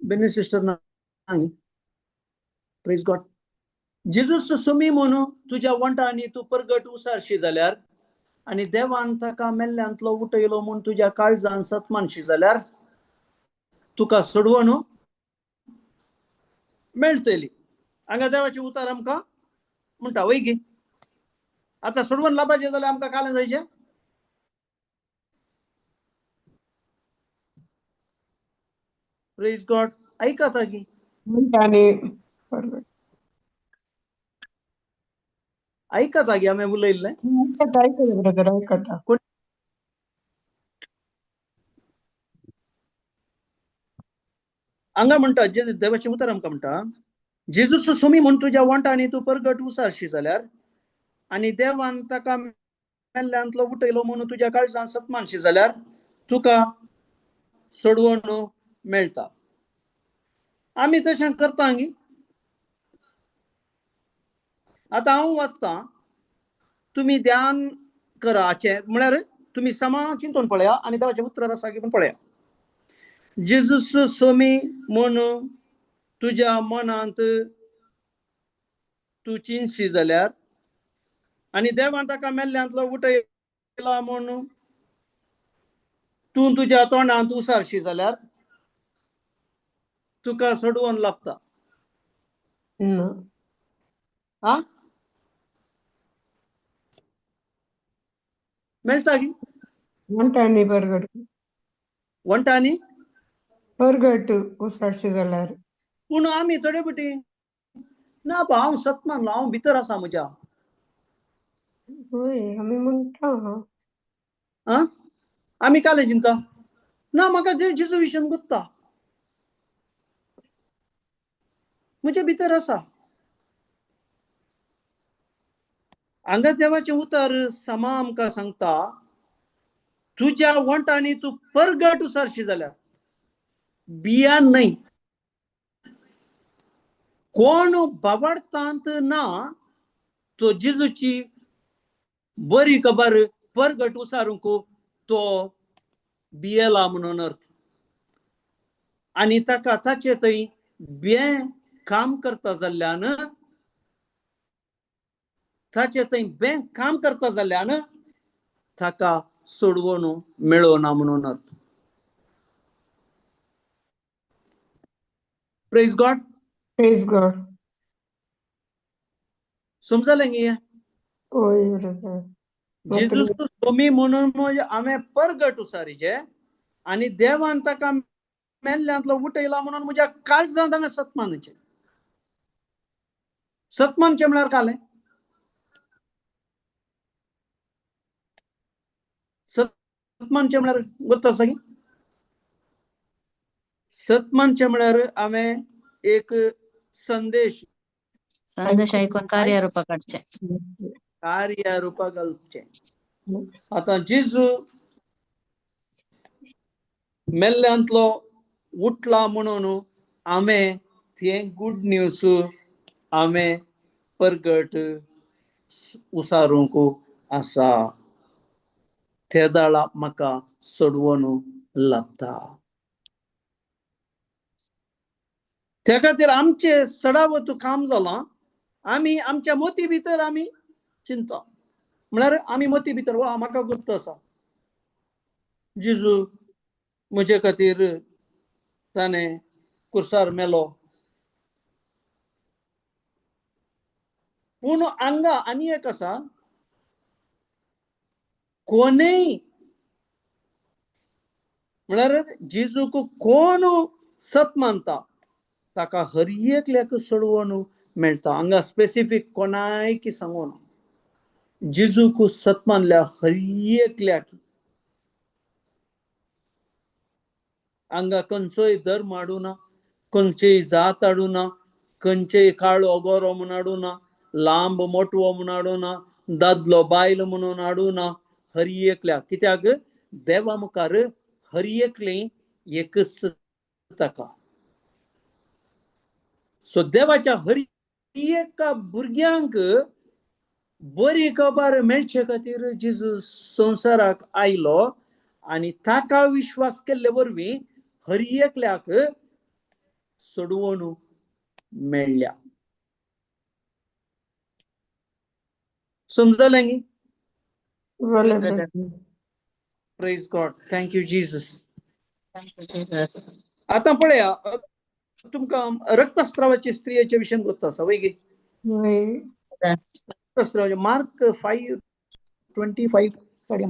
बेनी सिस्टर ना, प्रेज गॉड. जेजूस सोमी म्हणून तुज्या वंटांनी तूं परगट उसारशी जाल्यार आनी देवान ताका मेल्ल्यांतलो उठयलो म्हूण तुज्या काळजान सत मानशी जाल्यार तुका सोडवण मेळटली. हांगा देवाची उतार आमकां म्हणटा वय गी. आतां सोडवण लाभाचें जाल्यार आमकां कालें जायचें. प्रेज गॉड. आयकता की परगट आयकता गी हांवें उलयल्लें? आयकता आयकता ब्रदर, आयकता. हांगा म्हणटा देवाचें उतर आमकां म्हणटा, जेजूस सोमी म्हूण तुज्या वंटांनी तूं परगट उसारशी जाल्यार आनी देवान ताका मेल्ल्यांतलो उठयलो म्हणून तुज्या काळजान सत मानशी जाल्यार तुका सोडवण मेळटा. आमी तशें करता गी. आतां हांव वाचतां, तुमी ध्यान कराचें म्हळ्यार तुमी समा चिंतून पळया आनी देवाचें उतर आसा की पण पळया. जेजूस सोमी म्हूण तुज्या मनांत तूं चिंतशी जाल्यार आनी देवान ताका मेल्ल्यांतलो उठयला म्हूण तूं तुज्या तोंडांत उसारशी जाल्यार तुका सोडवण लागता. आ मेळटा की? वंटांनी परगट, वंटांनी परगट उसारशी जाल्यार. पूण आमी थोडे पटी ना बा, हांव सत मानलो, हांव भितर आसा म्हज्या. हय, आमी म्हणटा. आं आमी कालें चिंता ना, म्हाका जेजू विशयन गुत्ता म्हज्या भितर आसा. हांगा देवाचें उतर समा आमकां सांगता, तुज्या वंटांनी तूं परगट उसारशी जाल्यार बियान न्हय. कोण बाबाडतांत ना तो जेजूची बरी खबर परगट उसारूंक तो बियेला म्हणून अर्थ. आनी ताका ताचे थंय बें काम करता जाल्ल्यान, ताचे थंय बें काम करता जाल्ल्यान ताका सोडवण मेळना म्हणून अर्थ. Praise God. Praise God. समजलें गी? हय ब्रदर. जेजूस सोमी म्हणून हांवें परगट उसारीचे आनी देवान ताका मेल्ल्यांतलो उठयला म्हणून म्हज्या काळजांत हांवें सत मानचें. सत मानचें म्हळ्यार कालें? सत मानचें म्हळ्यार गोत्त आसा की? सत मानचें म्हळ्यार हांवें एक संदेश संदेश आयकून कार्य रुपा काडचें. कार्य रुपा घालचें. आतां जेजू मेल्ल्यांतलो उठला म्हणून हांवें तें गुड न्यूज हांवें परगट उसारूंक आसा. ते दाळा म्हाका सोडवण लाभता. त्या खातीर आमचें सडावत काम जालां. आमी आमच्या मोती भितर आमी चिंता म्हळ्यार आमी मोती भितर वा म्हाका गुप्त आसा जेजू म्हजे खातीर ताणें कुर्सार मेलो. पूण हांगा आनी एक आसा, कोणूय म्हळ्यार जेजूक कोण सत मानता ताका हर एकल्याक सोडवण मेळटा. हांगा स्पेसिफीक कोणायकी सांगूना, जेजूक सत मानल्या हर एकल्याक. हांगा खंयचोय धर्म हाडूना, खंयचीय जात हाडूना, खंयचेय काळो गोरो म्हूण हाडूना, लांब मोटवो म्हूण हाडूना, दादलो बायल म्हणून हाडूना, हर एकल्याक. कित्याक देवा मुखार हर एकलें एकच ताका. सो देवाच्या हर एका भुरग्यांक बरी खबर मेळचे खातीर जेजू संवसाराक आयलो आनी ताका विश्वास केल्ले वरवीं हर एकल्याक सोडवण मेळ्ळ्या. समजलें गी? जालें brother. Brother. Praise God, thank you Jesus. Thank you Jesus. आतां पळया, तुमकां रक्तस्रावाची स्त्रियेच्या विशयान गोत्त आसा वय गी? वय. रक्तस्रावाचे मार्क 5:25 काडया.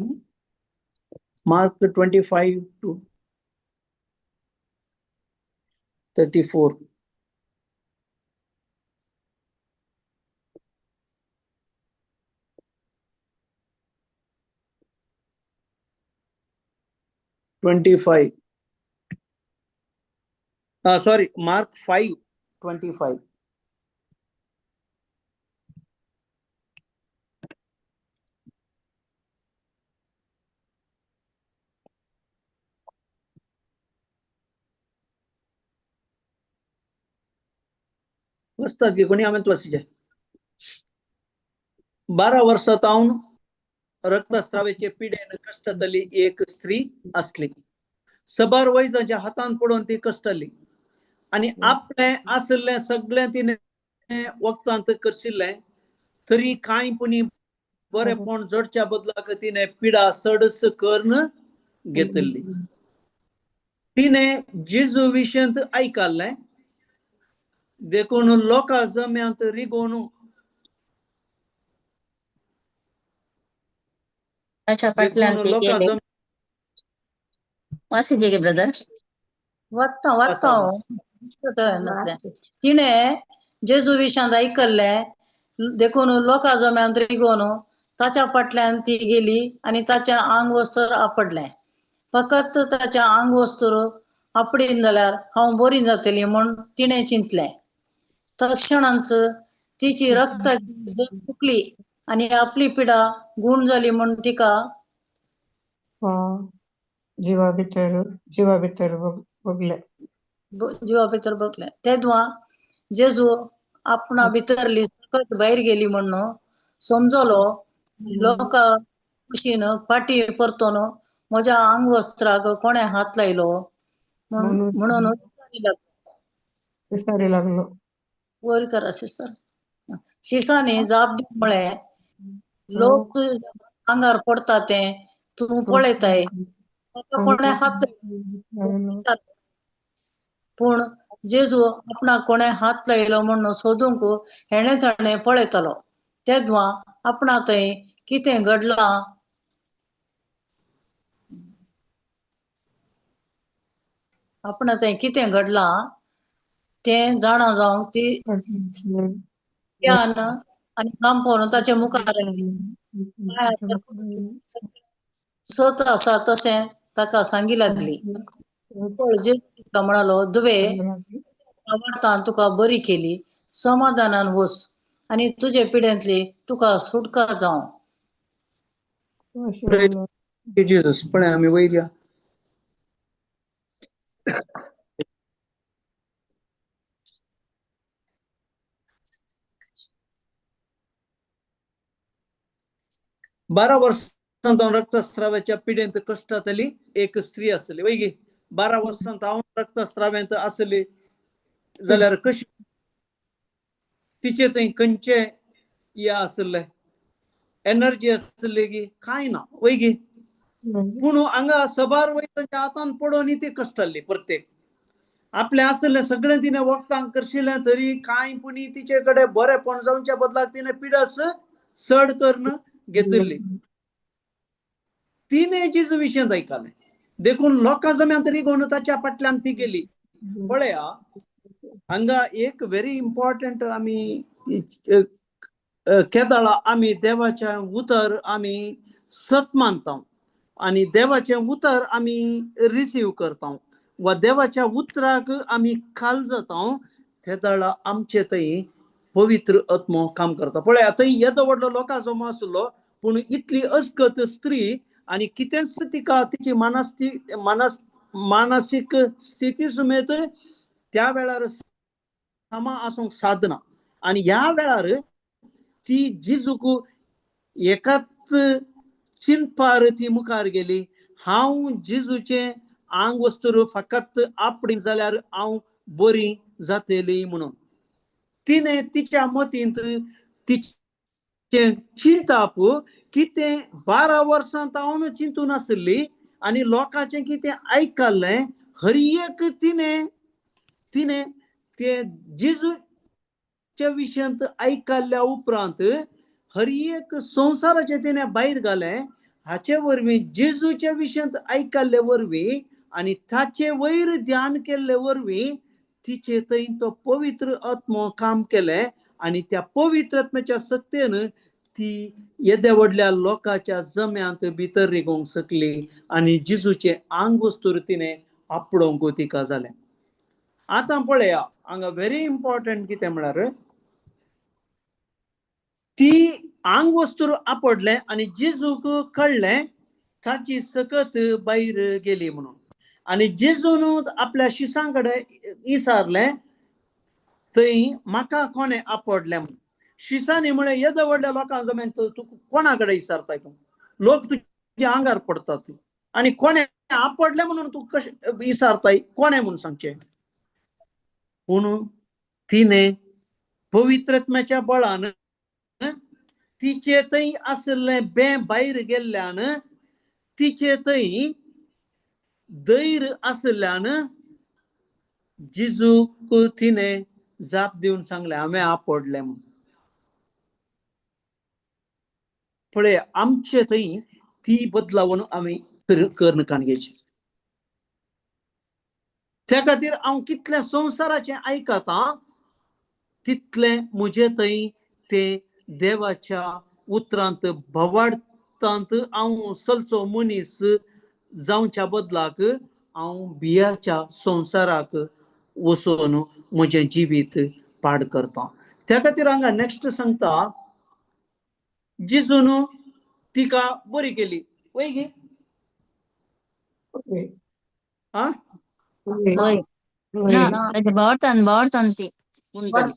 Mark 25 to 34. 25, sorry, Mark 5:25. वसतात गे कोणी हांवें वाचिचें. 12 वर्सां तावन रक्तस्रावाचे पिडेन कश्टतली एक स्त्री आसली. सबार वैजाच्या हातान पडून ती कश्टली आनी आपलें आशिल्लें सगळें तिणें वखदांत करशिल्लें, तरी कांय पुणी बरेपण जोडच्या बदलाक तिणें पिडा चडच करून घेतिल्ली. तिणें जेजू विशयांत आयकल्लें देखून लोकां जम्यांत रिगोवन ताच्या फाटल्यान देखून ती लोकां गेली. जम वासिजे गे ब्रदर. वाचता वाचता वाचा. हांव. तिणें जेजू विशांत आयकल्लें देखून लोकां जम्यांत रिगोवन ताच्या फाटल्यान ती गेली आनी ताचें आंग वस्त्र आपडलें. फकत ताचें आंग वस्त्र आपडीन जाल्यार हांव बरी जातली म्हूण तिणें चिंतलें. तक्षणांच तिची रक्ताची जर सुकली आनी आपली पिडा गूण जाली म्हूण तिका जिवा भितर जिवा भितर भोगलें. जिवा भितर भोगलें. तेदवा जेजू आपणा भितरली सकत भायर गेली म्हूण समजलो. लोकां कुशीन फाटी परतून म्हज्या आंगवस्त्राक कोणें हात लायलो म्हणून विचारी लागलो. वयर करा सिस्टर. शिसांनी जाप दिवन म्हळें, लोक तुज्या आंगार पडटा तें तूं पळयताय, ताका कोणें हात लायलो. पूण जेजू आपणाक कोणें हात लायलो म्हूण सोदूंक हेणें ताणें पळयतालो. तेदवा आपणा थंय कितें घडलां आपणा थंय कितें घडलां तें जाणा जावंक ती आनी कांपोवन ताच्या मुखार सत आसा तशें ताका सांगी लागली. जेजू तिका म्हणालो, दुवे आवडतान तुका बरी केली, समाधानान वच आनी तुजे पिडेंतली तुका सुटका जावं. जेजस. पळय आमी वयर या. 12 वर्सां रक्तस्रावाच्या पिडेंत कश्टांतली एक स्त्री आसली वय गे. 12 वर्सां हांव रक्तस्राव्यांत आसली जाल्यार कशी तिचे थंय खंयचे या आसले एनर्जी आसली गी कांय ना वय गी. पूण हांगा सबार वय तांच्या हातान पडून ती कश्टल्ली. प्रत्येक आपलें आसलें सगळें तिणें वखदांक करशिल्लें तरी कांय पुणी तिचे कडेन बरेपण जावच्या बदलाक तिणें पिडस चड करून घेतिल्ली. तिणें जेजू विशयांत आयकलें देखून लोकां जम्यांत रिगोवन ताच्या फाटल्यान ती गेली. पळया हांगा एक व्हेरी इम्पॉर्टंट आमी केदाळा आमी देवाचें उतर आमी सत मानता आनी देवाचें उतर आमी रिसीव करता वा देवाच्या उतराक आमी खाल जाता तेदाळा आमचे थंय पवित्र आत्मो काम करता. पळया थंय येदो व्हडलो लोकां जमो आसलो पूण इतली अस्कत स्त्री आनी कितेंच तिका तिची मानसीक स्थिती समेत त्या वेळार समा आसूंक सादना. आनी ह्या वेळार ती जेजूक एकाच चिंतपार ती मुखार गेली. हांव जेजूचें आंग वस्तूर फकत आपडी जाल्यार हांव बरी जातली म्हणून. तिणें तिच्या मतींत तिचें चिंताप कितें 12 वर्सां तावन चिंतून आसली आनी लोकांचें कितें आयकल्लें हर एक तिणें तिणें ते जेजूच्या विशयांत आयकल्ल्या उपरांत हर एक संवसाराचें तिणें भायर घालें. हाचे वरवीं जेजूच्या विशयांत आयकल्ले वरवीं आनी ताचे वयर ध्यान केल्ले वरवीं तिचे थंय तो पवित्र आत्मो काम केलें आनी त्या पवित्र आत्म्याच्या सक्तेन ती येद्या व्हडल्या लोकांच्या जम्यांत भितर रिगोवंक शकली आनी जेजूचें आंग वस्तूर तिणें आपडोवंक तिका जालें. आतां पळया हांगा व्हेरी इम्पॉर्टंट कितें म्हळ्यार ती आंग वस्तूर आपडलें आनी जेजूक कळ्ळें ताची सकत भायर गेली म्हणून. आनी जेजून आपल्या शिसां कडेन विचारलें थंय म्हाका कोणें आपडलें म्हणून. शिसांनी म्हळें येद्या व्हडल्या लोकां जमेन तूं कोणा कडेन विचारताय तूं, लोक तुज्या आंगार पडतात आनी कोणें आपडलें म्हणून तूं कशें विचारताय, कोणें म्हणून सांगचें. पूण तिणें पवित्रत्म्याच्या बळान तिचे थंय आशिल्लें बें भायर गेल्ल्यान तिचे थंय धैर्य आशिल्ल्यान जेजूक तिणें जाप दिवन सांगलें हांवें आपडलें म्हणून. पळय आमचे थंय ती बदलावन आमी कर्ण कान घेवची. त्या खातीर हांव कितलें संवसाराचें आयकतां तितलें म्हजे थंय ते देवाच्या उतरांत भवार्थांत हांव चलचो मनीस जावच्या बदलाक हांव बियाच्या संवसाराक वचून म्हजें जिवीत पाड करता. त्या खातीर हांगा नेक्स्ट सांगता जेजून तिका बरी केली वय गी आं वय ना ताच्या भावार्थान भावार्थान ती गुण जाली,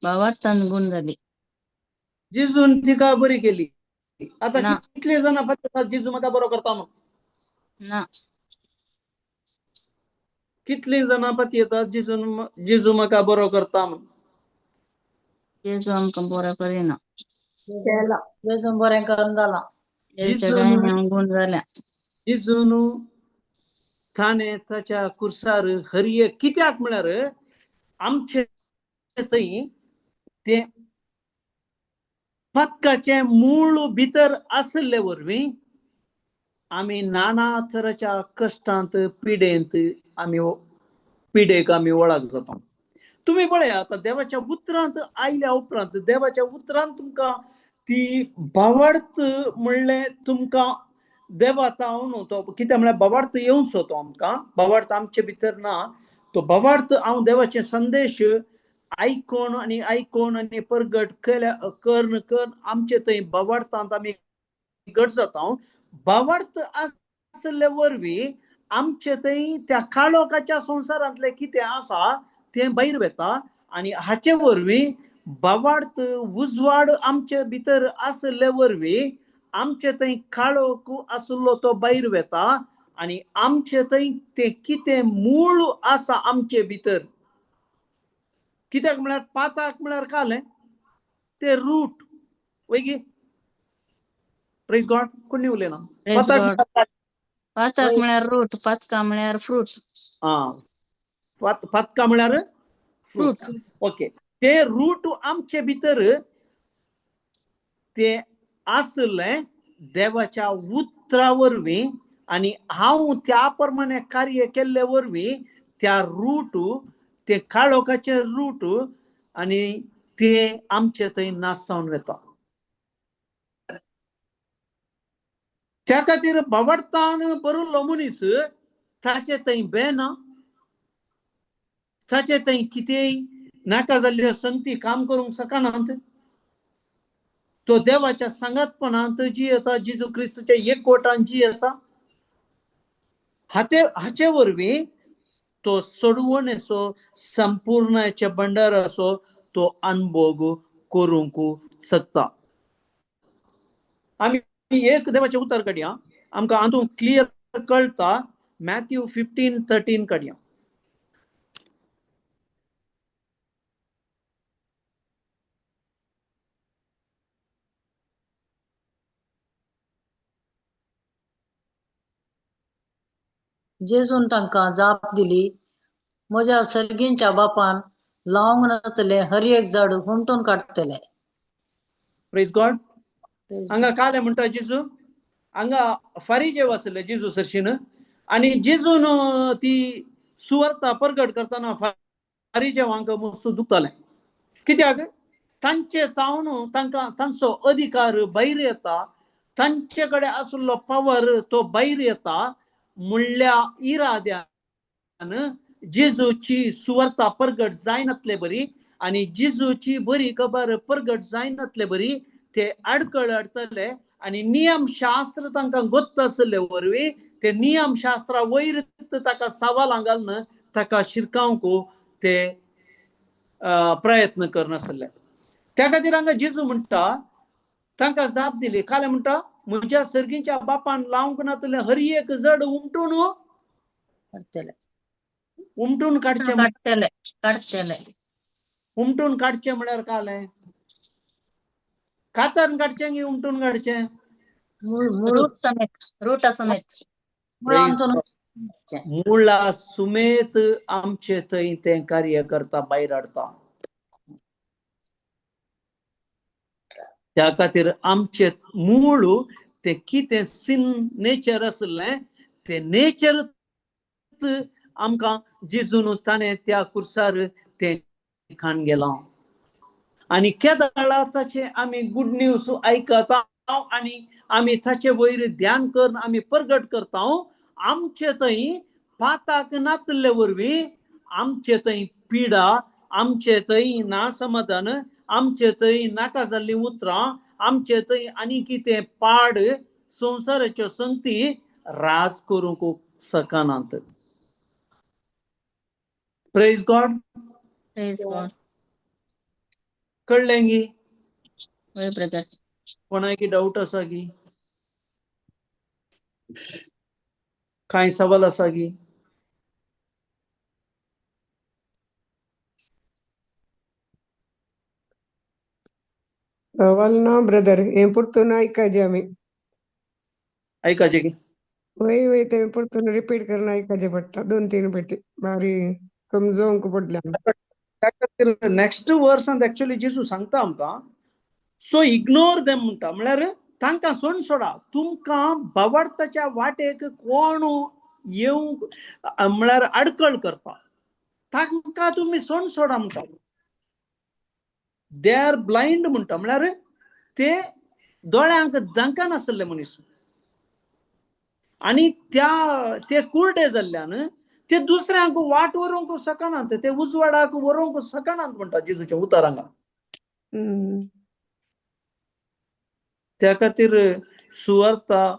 भावार्थान गुण जाली. जेजून तिका बरी केली. आतां कितले जाणां पळयतात जेजू म्हाका बरो करता म्हणून? ना. कितलीं जाणां पळयतात जेजून जेजू म्हाका बरो करता म्हणून? जेजू आमकां बरो करिना. जेजून बरें करून जालां. गुण जाल्या. जेजून ताणें ताच्या कुर्सार हर एक कित्याक म्हळ्यार आमचे थंय तें पथकाचें मूळ भितर आशिल्ले वरवीं आमी नाना तराच्या कश्टांत पिडेंत आमी पिडेक आमी वळख जाता. तुमी पळया आतां देवाच्या उतरांत आयल्या उपरांत देवाच्या उतरांत तुमकां ती भावार्थ म्हणलें तुमकां देवा हांव तो कितें म्हळ्यार भावार्थ येवचो तो आमकां, भावार्थ आमचे भितर ना, तो भावार्थ हांव देवाचे संदेश आयकोन आनी आयकोन आनी परगट केल्या कर्ण कर्ण आमचे थंय भावार्थांत आमी घट जाता. भावार्थ आसले वरवीं आमचे थंय त्या काळोखाच्या संवसारांतलें कितें आसा तें भायर वता आनी हाचे वरवीं भावार्थ उजवाड आमचे भितर आसले वरवीं आमचे थंय काळोख आसलो तो भायर वता आनी आमचे थंय तें कितें मूळ आसा आमचे भितर. कित्याक म्हळ्यार पाताक म्हळ्यार कालें ते रूट वय गी. प्रेज गॉड. कोणी उलयना. पाताक पाताक म्हळ्यार रूट, पातका म्हळ्यार फ्रूट. आं, पातका म्हळ्यार फ्रूट. ओके, ते रूट आमचे भितर ते आसलें देवाच्या उतरा वरवीं आनी हांव त्या प्रमाणे कार्य केल्ले वरवीं त्या रूट ते काळोखाचे रूट आनी ते आमचे थंय नाश जावन वता. त्या खातीर भावार्थान बरयल्लो मनीस ताचे थंय बेना, ताचे थंय कितेंय नाका जाल्ल्यो संगती काम करूंक शकनात. तो देवाच्या सांगातपणांत जियेता, जेजू क्रिस्ताच्या एकवटान जियेता. हाचे वरवीं तो सोडवणेचो संपूर्णाच्या भंडाराचो तो अनुभव करूंक शकता. आमी एक देवाचें उतर काडया, आमकां हातूंत क्लियर कळटा मॅथ्यू 15:13 काडया. जेजून तांकां जाप दिली, म्हज्या सर्गींच्या बापान लावंक नातले हर एक झाड हुमटून काडटले. Praise God. हांगा काले म्हणटा जेजू, हांगा फारीजेव आसले जेजू सरशीन आनी जेजून ती सुवार्ता परगट करतना फारीजेवांक मस्त दुखतालें. कित्याक तांचे तावन तांकां तांचो अधिकार भायर येता, तांचे कडेन आशिल्लो पावर तो भायर येता म्हणल्या इराद्यान जेजूची सुवार्ता परगट जायनातले बरी आनी जेजूची बरी खबर परगट जायनातले बरी ते आडकळ हाडटले आनी नियमशास्त्र तांकां गोत्त आशिल्ले वरवीं ते नियमशास्त्रा वयर ताका सवालां घालून ताका शिरकावंक ते प्रयत्न करनासले. त्या खातीर हांगा जेजू म्हणटा तांकां जाप दिली. काले म्हणटा म्हज्या सर्गींच्या बापान लावंक नातले हर एक जड उमटून काडटले, उमटून काडचें, काडटले काडटले. उमटून काडचें म्हळ्यार कालें कातरून काडचें की उमटून काडचें? रूट समेत, रूटा समेत, मुळा सुमेत आमचे थंय तें कार्य करता, भायर हाडता. त्या खातीर आमचे मूळ ते कितें सिन नेचर आसलें ते नेचर आमकां जेजून ताणें त्या कुर्सार तें खाण गेलां. आनी केदाळा ताचें आमी गुड न्यूज आयकता आनी आमी ताचे वयर ध्यान करून आमी परगट करता. आमचे थंय पाताक नातले वरवीं आमचे थंय पिडा, आमचे थंय नासमाधान, आमचे थंय नाका जाल्लीं उतरां, आमचे थंय आनी कितें पाड संवसाराच्यो संगती राज करूंक शकनात. Praise God. Praise God. कळ्ळें गी? हय ब्रदर. कोणाकी डाऊट आसा की? कांय सवाल आसा की? सवाल ना ब्रदर, हें परतून आयकाजे आमी. आयकाचें की? वय वय, तें परतून रिपीट करून आयकाचें पडटा 2-3 पेटी, बारी समजोवंक पडलें. त्या खातीर नेक्स्ट वर्सांत एक्चुअली जेजू सांगता आमकां, सो इग्नोर देम म्हणटा, म्हळ्यार तांकां सोड सोडा, तुमकां बावार्थाच्या वाटेक कोण येवंक म्हळ्यार आडकळ करपा तांकां तुमी सोड सोडा म्हणटा. They are blind म्हणटा, म्हळ्यार ते दोळ्यांक दांकानासले मनीस आनी त्या ते कुर्डे जाल्ल्यान ते दुसऱ्यांक वाट व्हरूंक शकनात, ते उजवाडाक व्हरूंक शकनात म्हणटा जेजूच्या उतरांक. त्या खातीर सुवार्ता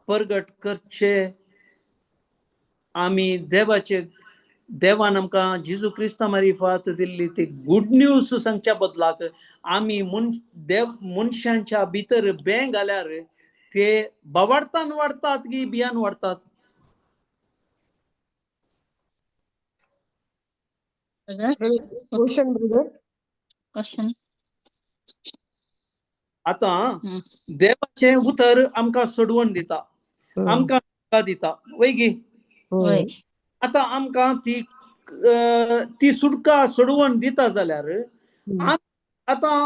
परगट करचे आमी देवाचे, देवान आमकां जेजू क्रिस्ता मारिफात दिल्ली ती गुड न्यूज सांगच्या बदलाक आमी देव मनशांच्या भितर बें घाल्यार ते बावाडतान वाडतात की बियान वाडतात? Question brother. Question. आतां देवाचें उतर आमकां सोडवण दिता, आमकां दिता वय गी? आतां आमकां ती ती सुटका सोडवण दिता जाल्यार आतां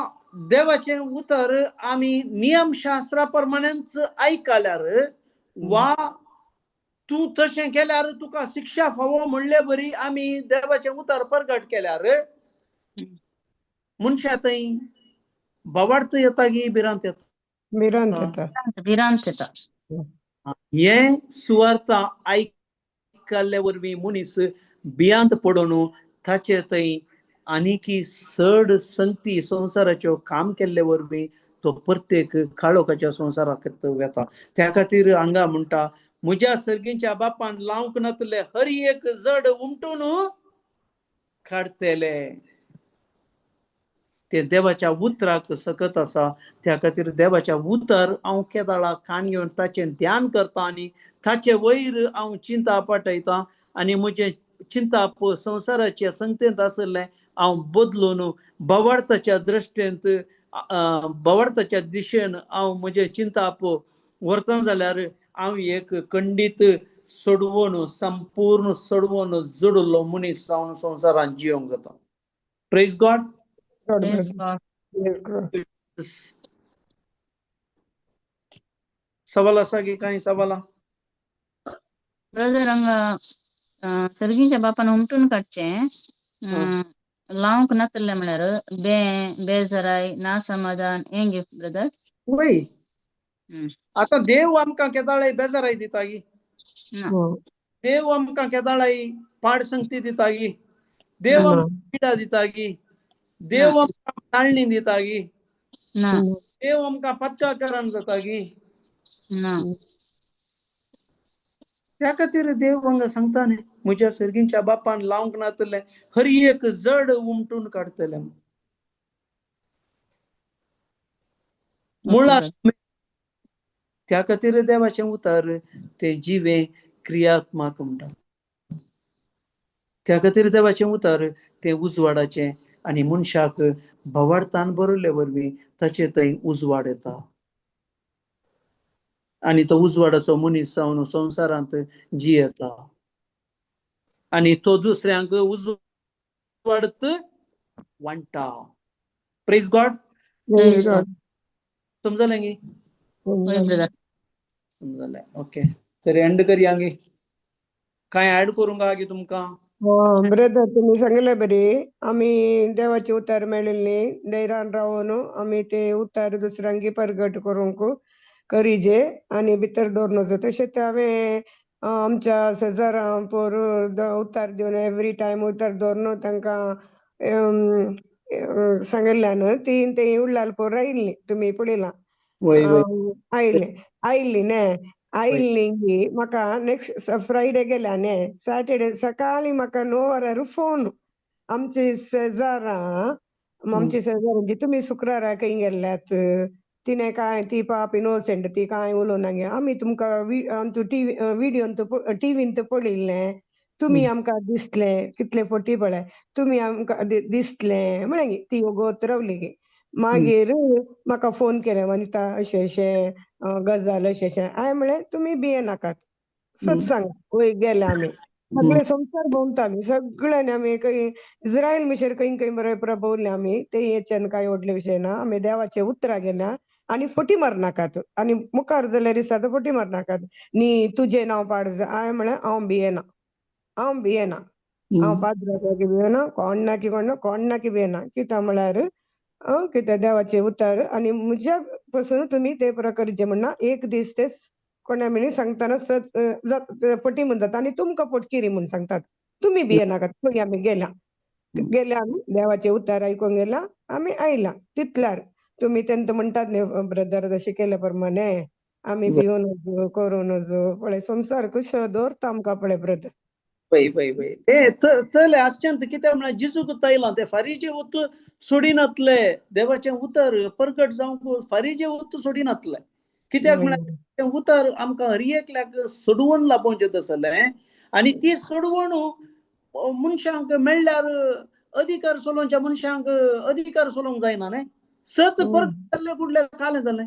देवाचें उतर आमी नियमशास्त्रा प्रमाणेच आयकल्यार वा तूं तशें केल्यार तुका शिक्षा फावो म्हणले बरी आमी देवाचें उतर परगट केल्यार मनशा थंय बावार्थ येता की भिरांत येता? भिरांत येता. भिरांत येता. हें सुवार्ता आयकल्ले वरवीं मनीस भियांत पडून ताचे थंय आनीकी चड संगती संवसाराच्यो काम केल्ले वरवीं तो प्रत्येक काळोखाच्या संवसाराक वेता. त्या खातीर हांगा म्हणटा म्हज्या सर्गींच्या बापान लावंक नातले हर एक जड उमटून काडटले. ते देवाच्या उतराक सकत आसा. त्या खातीर देवाच्या उतर हांव केदाळा कान घेवन ताचें ध्यान करता आनी ताचे वयर हांव चिंता पाठयता आनी म्हजें चिंताप संवसाराच्या संगतेंत आशिल्लें हांव बदलून भावार्थाच्या दृश्टेंत भावार्थाच्या दिशेन हांव म्हजें चिंताप व्हरता जाल्यार हांव एक खंडीत सोडवून संपूर्ण सोडवून जोडिल्लो मनीस जावन संवसारांत जियोंक जाता. Praise God. God Praise brother. God. Praise God. सवाल आसा की कांय सवाला? ब्रदर हांगा सर्गीच्या बापान उमटून काडचें लावंक नातलें म्हळ्यार बे बेजाराय ना समाधान हें गे ब्रदर. वय आतां देव आमकां केदाळाय बेजाराय दिता गी? ना. देव आमकां केदाळाय पाड संगती दिता गी? देव आमकां पिडा दिता गी? देव आमकां ताळणी दिता गी? ना. देव आमकां पत्काकरण जाता गी? ना. त्या खातीर देव हांगा सांगता न्ही म्हज्या सर्गींच्या बापान लावंक नातलें हर एक जड उमटून काडटलें. मुळांत त्या खातीर देवाचें उतर तें जिवें क्रियात्मक म्हणटा. त्या खातीर देवाचें उतर तें उजवाडाचें आनी मनशाक भावार्थान बरयल्ले वरवीं ताचे थंय उजवाड येता आनी तो उजवाडाचो मनीस जावन संवसारांत जियेता आनी तो दुसऱ्यांक उजवाड वांट्टा. Praise God. Praise God. समजलें गी? हय ब्रदर. समजलें. ओके तर एंड करया गे. कांय ऍड करूंक आहा गी तुमकां? ब्रदर तुमी सांगले बरी आमी देवाचे उतर मेळिल्ली धैर्यान रावन आमी ते उतर दुसऱ्यांकी परगट करूंक करिजे आनी भितर दवरनजो. तशेंच हांवें आमच्या शेजारा पोर उतर दिवन एवरी टायम उतर दवरून तांकां सांगिल्ल्यान ती ते उडलाल पोर आयिल्ली तुमी पळयलां आयले आयिल्ली न्ही आयिल्ली गी म्हाका नेक्स्ट फ्रायडे गेल्या न्ही सॅटर्डे सकाळी म्हाका 9 वरार फोन आमची शेजारां आमची शेजारांची तुमी शुक्रारा खंय गेल्ल्यात तिणें कांय ती पाप इनोसंट ती कांय उलोवना गे आमी तुमकां आमचो टिवी विडियोन टिवीन पळयल्लें तुमी आमकां दिसले कितले फोटी पळय तुमी आमकां दिसले म्हळें ती वोगोत रावली गे. मागीर म्हाका फोन केलें वनिता अशें अशें गजाल अशें अशें. हांवें म्हळें तुमी भियेनाकात सत सांगा वय गेले आमी सगळे संवसार भोंवता आमी सगळ्यांनी आमी खंय इस्रायल मिशेर खंय खंय बरें पुरो भोंवले आमी ते हेच्यान कांय व्हडलें विशय ना आमी देवाचे उतरां गेल्या आनी फटी मारनाकात आनी मुखार जाल्यार दिसता फटी मारनाकात न्ही तुजें नांव पाड. हांवें म्हळें हांव भियेना हांव भियेना हांव पाद्राक भियेना कोणाकी कोण कोणाकी भियेना कित्याक म्हळ्यार कित्याक देवाचें उतर आनी म्हज्या पसून तुमी ते पुरो करचें म्हणना एक दीस ते कोणा मिणी सांगतना सत फटी म्हूण जाता आनी तुमकां पोटकिरी म्हूण सांगतात तुमी भियेनाकात. पळय आमी गेल्या गेल्या आमी देवाचें उतर आयकूंक गेला आमी आयला तितल्यार तुमी तेंका म्हणटात न्ही ब्रदर तशें केल्या प्रमाणे आमी भिवन नजो करूं नजो पळय संवसार कशो दवरता आमकां पळय ब्रदर. पळय पळय पळय ते तले आसचें कित्याक म्हळ्यार जिजूक तयलां ते फारीचे उत सोडिनातले देवाचें उतर परगट जावंक फारीचे उत सोडिनातले कित्याक म्हळ्यार तें उतर आमकां हर एकल्याक सोडवण लाबोवचें तसलें आनी ती सोडवण मनशांक मेळ्ळ्यार अधिकार चलोवच्या मनशांक अधिकार चलोवंक जायना न्ही. सत परगट जाल्लें कुडलें कालें जालें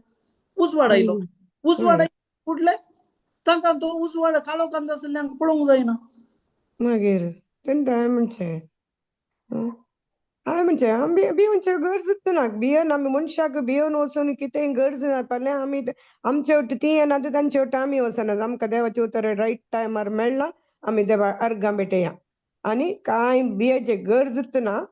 उजवाड आयलो उजवाड कुडले तांकां तो उजवाड काळोखांत आशिल्ल्यांक पळोवंक जायना. मागीर तेंका हांवें म्हणचें हांवें म्हणचें आमी भिवचे गरजूच ना भियेन आमी मनशाक भियोन वचून कितेंय गरज ना फाल्यां आमी आमचे वटेन ती येना तांचे वटेन आमी वचना आमकां देवाचें उतर रायट टायमार मेळ्ळां आमी देवा अर्गां भेटया आनी कांय भियेचें गरजूच ना.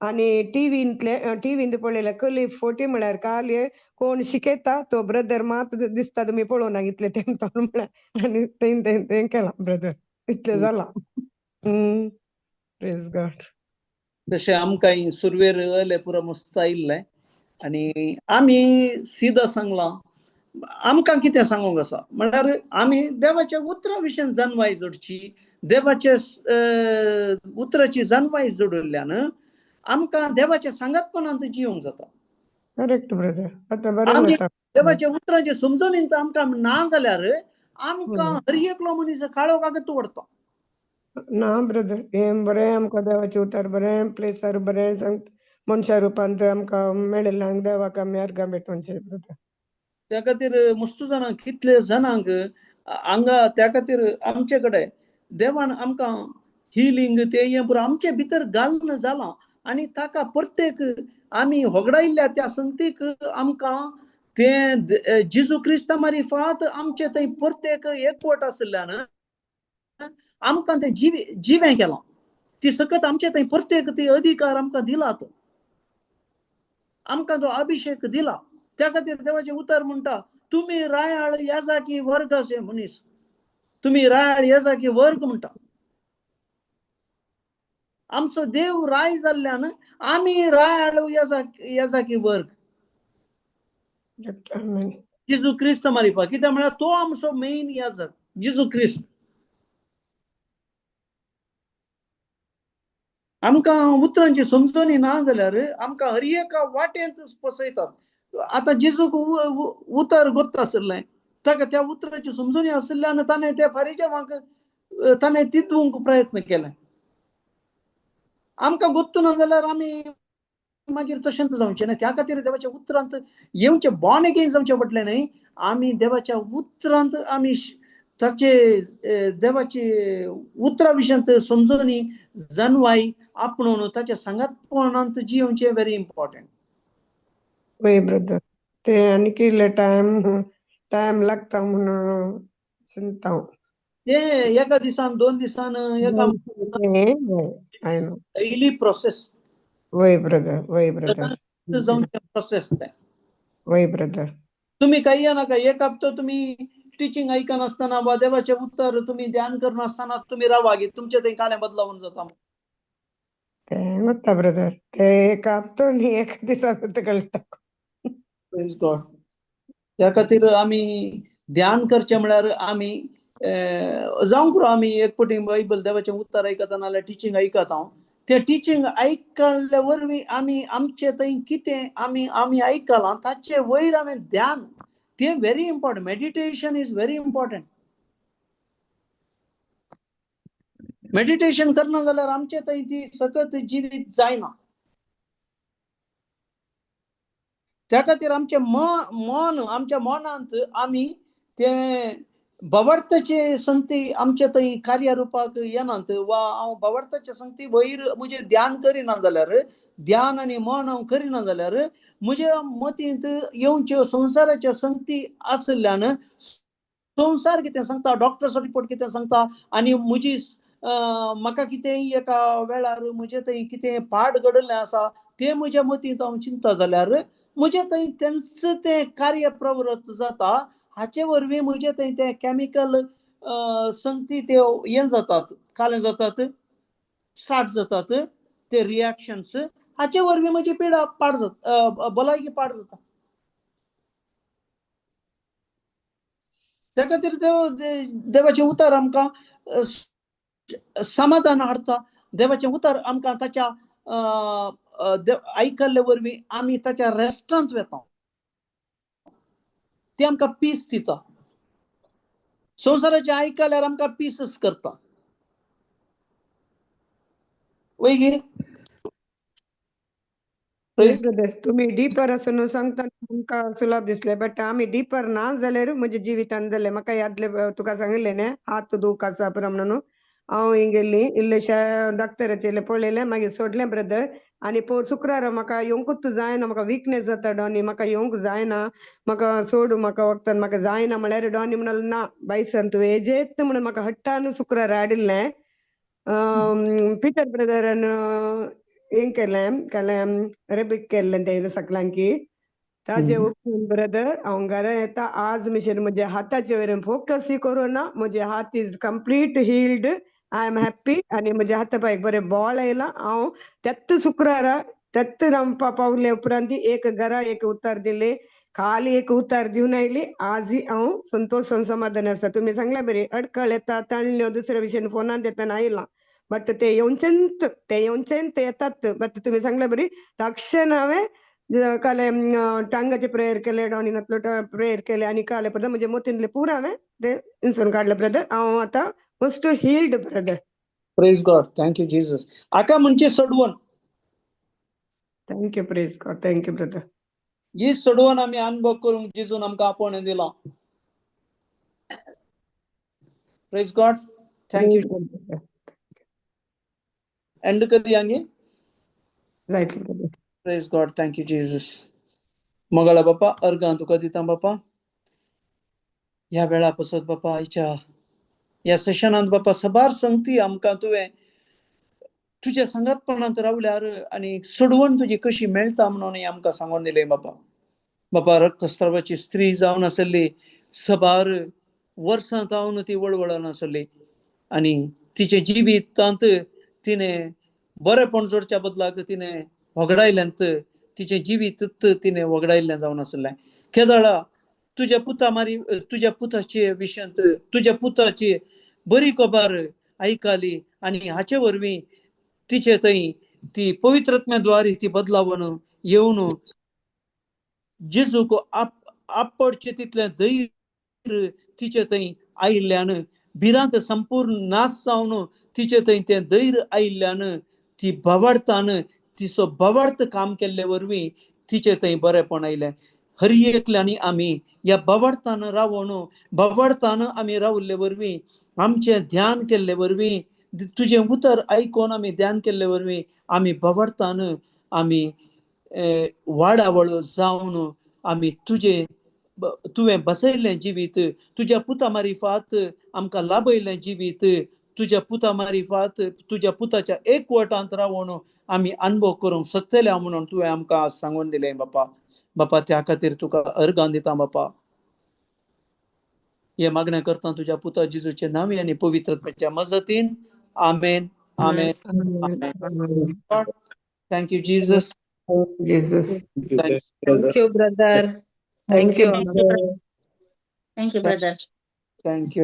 आनी टिवींतले टिवींत पळयलें कली फोटी म्हळ्यार काल कोण शिकयता तो ब्रदर मात दिसता तुमी पळोवना इतलें तेंपार म्हळ्यार आनी तें तें तें केलां ब्रदर इतलें जालां. Praise God. तशें आमकां सुरवेर अले पुरो मस्त आयिल्लें आनी आमी सिदा सांगलां आमकां कितें सांगूंक आसा म्हळ्यार आमी देवाच्या उतरा विशीं जाणवाय जोडची देवाच्या उतराची जाणवाय जोडिल्ल्यान आमकां देवाच्या सांगातपणांत जिवंक जाता. करेक्ट ब्रदर, आतां बरें आमी जाता. देवाच्या उतरांचे समजून आमकां ना जाल्यार आमकां हर एकलो मनीस काळो कागद वडता. ना ब्रदर, हें बरें आमकां देवाचें उतर बरें प्लेसार बरें सांग मनशा रुपांत आमकां मेळिल्ल्यान देवाक आमी अर्गां भेटोवचें ब्रदर. त्या खातीर मस्तू जाणांक कितले जाणांक हांगा त्या खातीर आमचे कडेन देवान आमकां हिलींग ते हें पुरो आमचे भितर घालून जालां आनी ताका प्रत्येक आमी होगडायल्ल्या त्या संगतीक आमकां ते जेजू क्रिस्ता मारिफात आमचे थंय प्रत्येक एकवट आशिल्ल्यान आमकां तें जिवें केलां. ती सकत आमचे थंय प्रत्येक ती अधिकार आमकां दिला, तो आमकां तो अभिषेक दिला. त्या खातीर देवाचें उतर म्हणटा तुमी रायाळ याजाकी वर्ग अशें मनीस, तुमी रायाळ याजाकी वर्ग म्हणटा. आमचो देव राय जाल्ल्यान आमी रायाळ याजाकी वर्ग जेजू क्रिस्त मारिफा. कित्याक म्हळ्यार तो आमचो मेन याजक जेजू क्रिस्त. आमकां उतरांची समजणी ना जाल्यार आमकां हर एका वाटेंत फसयतात. आतां जेजूक उतर गोत्त आशिल्लें ताका त्या उतराची समजणी आशिल्ल्यान ताणें त्या फारीजावांक ताणें तिदूंक प्रयत्न केले. आमकां गोत्तू ना जाल्यार आमी मागीर तशेंच जावचें न्हय. त्या खातीर देवाच्या उतरांत येवचें, बॉर्न अगेन जावचें पडलें न्हय. आमी देवाच्या उतरांत आमी ताचे देवाचे उतरा विशयांत समजणी जानवाय आपणून ताच्या सांगातपणांत जियोवचें व्हेरी इम्पॉर्टंट. वय ब्रदर, ते आनी कितले टायम टायम लागता म्हणून चिंता हांव. ते एका दिसान दोन दिसान एका डेली प्रोसेस. वय ब्रदर, वय ब्रदर, जावचें प्रोसेस तें. वय ब्रदर, तुमी काही नाका एक हप्तो तुमी टिचींग आयकनासतना वा देवाचें उत्तर तुमी ध्यान करनासतना तुमी रावा गी तुमचें थंय कालें बदलावून जाता. तें गोत्ता ब्रदर, ते एक हप्तो न्ही एका दिसांत कळटा. प्रेज गॉड. त्या खातीर आमी ध्यान करचें म्हळ्यार आमी जावंक पुरो आमी एक पटी बायबल देवाचें उत्तर आयकता नाल्यार टिचींग आयकता हांव. तें टिचींग आयकल्ले वरवीं आमी आमचे थंय कितें आमी आमी आयकलां ताचे वयर आमी ध्यान, तें very important. Meditation is very important. Meditation करना जाल्यार आमचे थंय ती सकत जिवीत जायना. त्या खातीर आमचें मन आमच्या मनांत आमी तें भवार्थाचे संगती आमचे थंय कार्यरुपाक येनात वा हांव भवार्थाचे संगती वयर म्हजें ध्यान करिना जाल्यार, ध्यान आनी मन हांव करिना जाल्यार म्हज्या मतींत येवच्यो संवसाराच्यो संगती आशिल्ल्यान संवसार कितें सांगता, डॉक्टर्सो रिपोर्ट कितें सांगता आनी म्हजी म्हाका कितेंय एका वेळार म्हजें थंय कितें पाड घडिल्लें आसा तें म्हज्या मतींत हांव चिंता जाल्यार म्हजें थंय तेंच तें कार्य प्रवृत्त जाता. हाचे वरवीं म्हजें थंय तें कॅमिकल संगती त्यो हें जातात, कालें जातात, स्टार्ट जातात ते रिएक्शन्स. हाचे वरवीं म्हजी पिडा पाड जाता, भलायकी पाड जाता. त्या खातीर देवाचें उतर आमकां समाधान हाडटा. देवाचें उतर आमकां ताच्या आयकल्ले वरवीं आमी ताच्या रेस्टांत वेता, ते आमकां पीस दिता. संवसाराचें आयकल्यार आमकां पीसच करता. वय गे? तुमी डिपर आसून सांगता आमकां सुलभ दिसलें, बट आमी डिपर ना जाल्यार म्हज्या जिवितान जालें. म्हाका यादले तुका सांगिल्लें न्ही हात दूख आसा पुरो म्हणून हांव हिंग गेल्ली इल्लेशा डॉक्टराचें इल्लें पळयलें, मागीर सोडलें ब्रदर. आनी पोर शुक्रारा म्हाका येवंकूच जायना, म्हाका विकनेस जाता डॉनी, म्हाका येवंक जायना, म्हाका सोड, म्हाका वखदान म्हाका जायना म्हळ्यार डॉनी म्हणाल ना बायसन तुवें येजेत म्हणून म्हाका हट्टान शुक्रारा हाडिल्लें. पिटर ब्रदरान हें केलें, केलें रेबीक केल्लें तें सगळ्यांकी. ताजे उपरांत ब्रदर हांव घरा येता आज मिशन म्हज्या हाताचे वयर फोकस करूं ना, म्हजे हात is complete healed, I am happy. आनी म्हज्या हाता पांयक बरें बॉल आयलां. हांव त्याच शुक्रारा त्याच रामपा पावले उपरांत एक घरा एक उतार दिले, खाली एक उतार दिवन आयली. आजय हांव संतोश समाधान आसा. तुमी सांगल्या बरी अडखळ येता ताणल्यो दुसऱ्या विशयान फोनान येतना आयलां, बट ते येवचेंत, ते येवचेंत येतात. बट तुमी सांगले बरी तक्षण हांवें काले टांगाचे प्रेयर केले, डॉनीनातलो प्रेयर केले आनी काले ब्रदर म्हणजे मोतींतले पूरा हांवें ते इन्सून काडले ब्रदर. हांव आतां most healed brother. Praise God, thank you Jesus. आका म्हणजे सडवण. Thank you, praise God, thank you brother. ही सडवण आमी अनुभव करूंक जेजून आमकां आपोवणें दिलां. Praise God, thank you. End करया न्ही? जायतलें brother. Praise God, thank you Jesus. Mangala बापा, अर्गां तुका दिता बापा ह्या वेळा पसत बापा. आयच्या ह्या सेशनांत बापा सबार संगती आमकां तुवें तुज्या सांगातपणांत रावल्यार आनी सोडवण तुजी कशी मेळटा म्हणून आमकां सांगून दिलें बापा. बापा, रक्तस्रावाची स्त्री जावन आसली, सबार वर्सां जावन ती वळवळून आसली आनी तिचे जिवितांत तिणें बरेपण जोडच्या बदलाक तिणें होगडायल्यांत, तिचें जिवीत तिणें वगडायल्लें जावन आसलें. केदळा तुज्या पुता मारी, तुज्या पुताचे विशयांत तुज्या पुताची बरी खबर आयकली आनी हाचे वरवीं तिचे थंय ती पवित्रत्म्या ती बदलावन येवन जेजूक आपडचे तितलें धैर्य तिचे थंय आयिल्ल्यान, भिरांत संपूर्ण नाश जावन तिचे थंय तें धैर्य आयिल्ल्यान ती भावार्थान तिचो भावार्थ काम केल्ले वरवीं तिचे थंय बरेपण आयलें. हर एकल्यांनी आमी ह्या भावार्थान रावून, भावार्थान आमी रावल्ले वरवीं, आमचें ध्यान केल्ले वरवीं, तुजें उतर आयकून आमी ध्यान केल्ले वरवीं आमी भावार्थान आमी वाडावळ जावन आमी तुजें तुवें बसयल्लें जिवीत, तुज्या पुता मारिफात आमकां लाभयल्लें जिवीत, तुज्या पुता मारिफात तुज्या पुताच्या एकवटांत रावून आमी अनुभव करूंक शकतले म्हणून तुवें आमकां आज सांगून दिलें बापा. बापा, त्या खातीर तुका अर्गां दिता बापा. हे मागणें करता तुज्या पुता जेजूचे नांवी आनी पवित्रत्वाच्या मजतीन. आमेन, आमेन, आमेन. Thank you Jesus. Jesus. Thank you, brother. Thank you. Thank you, brother. Thank you.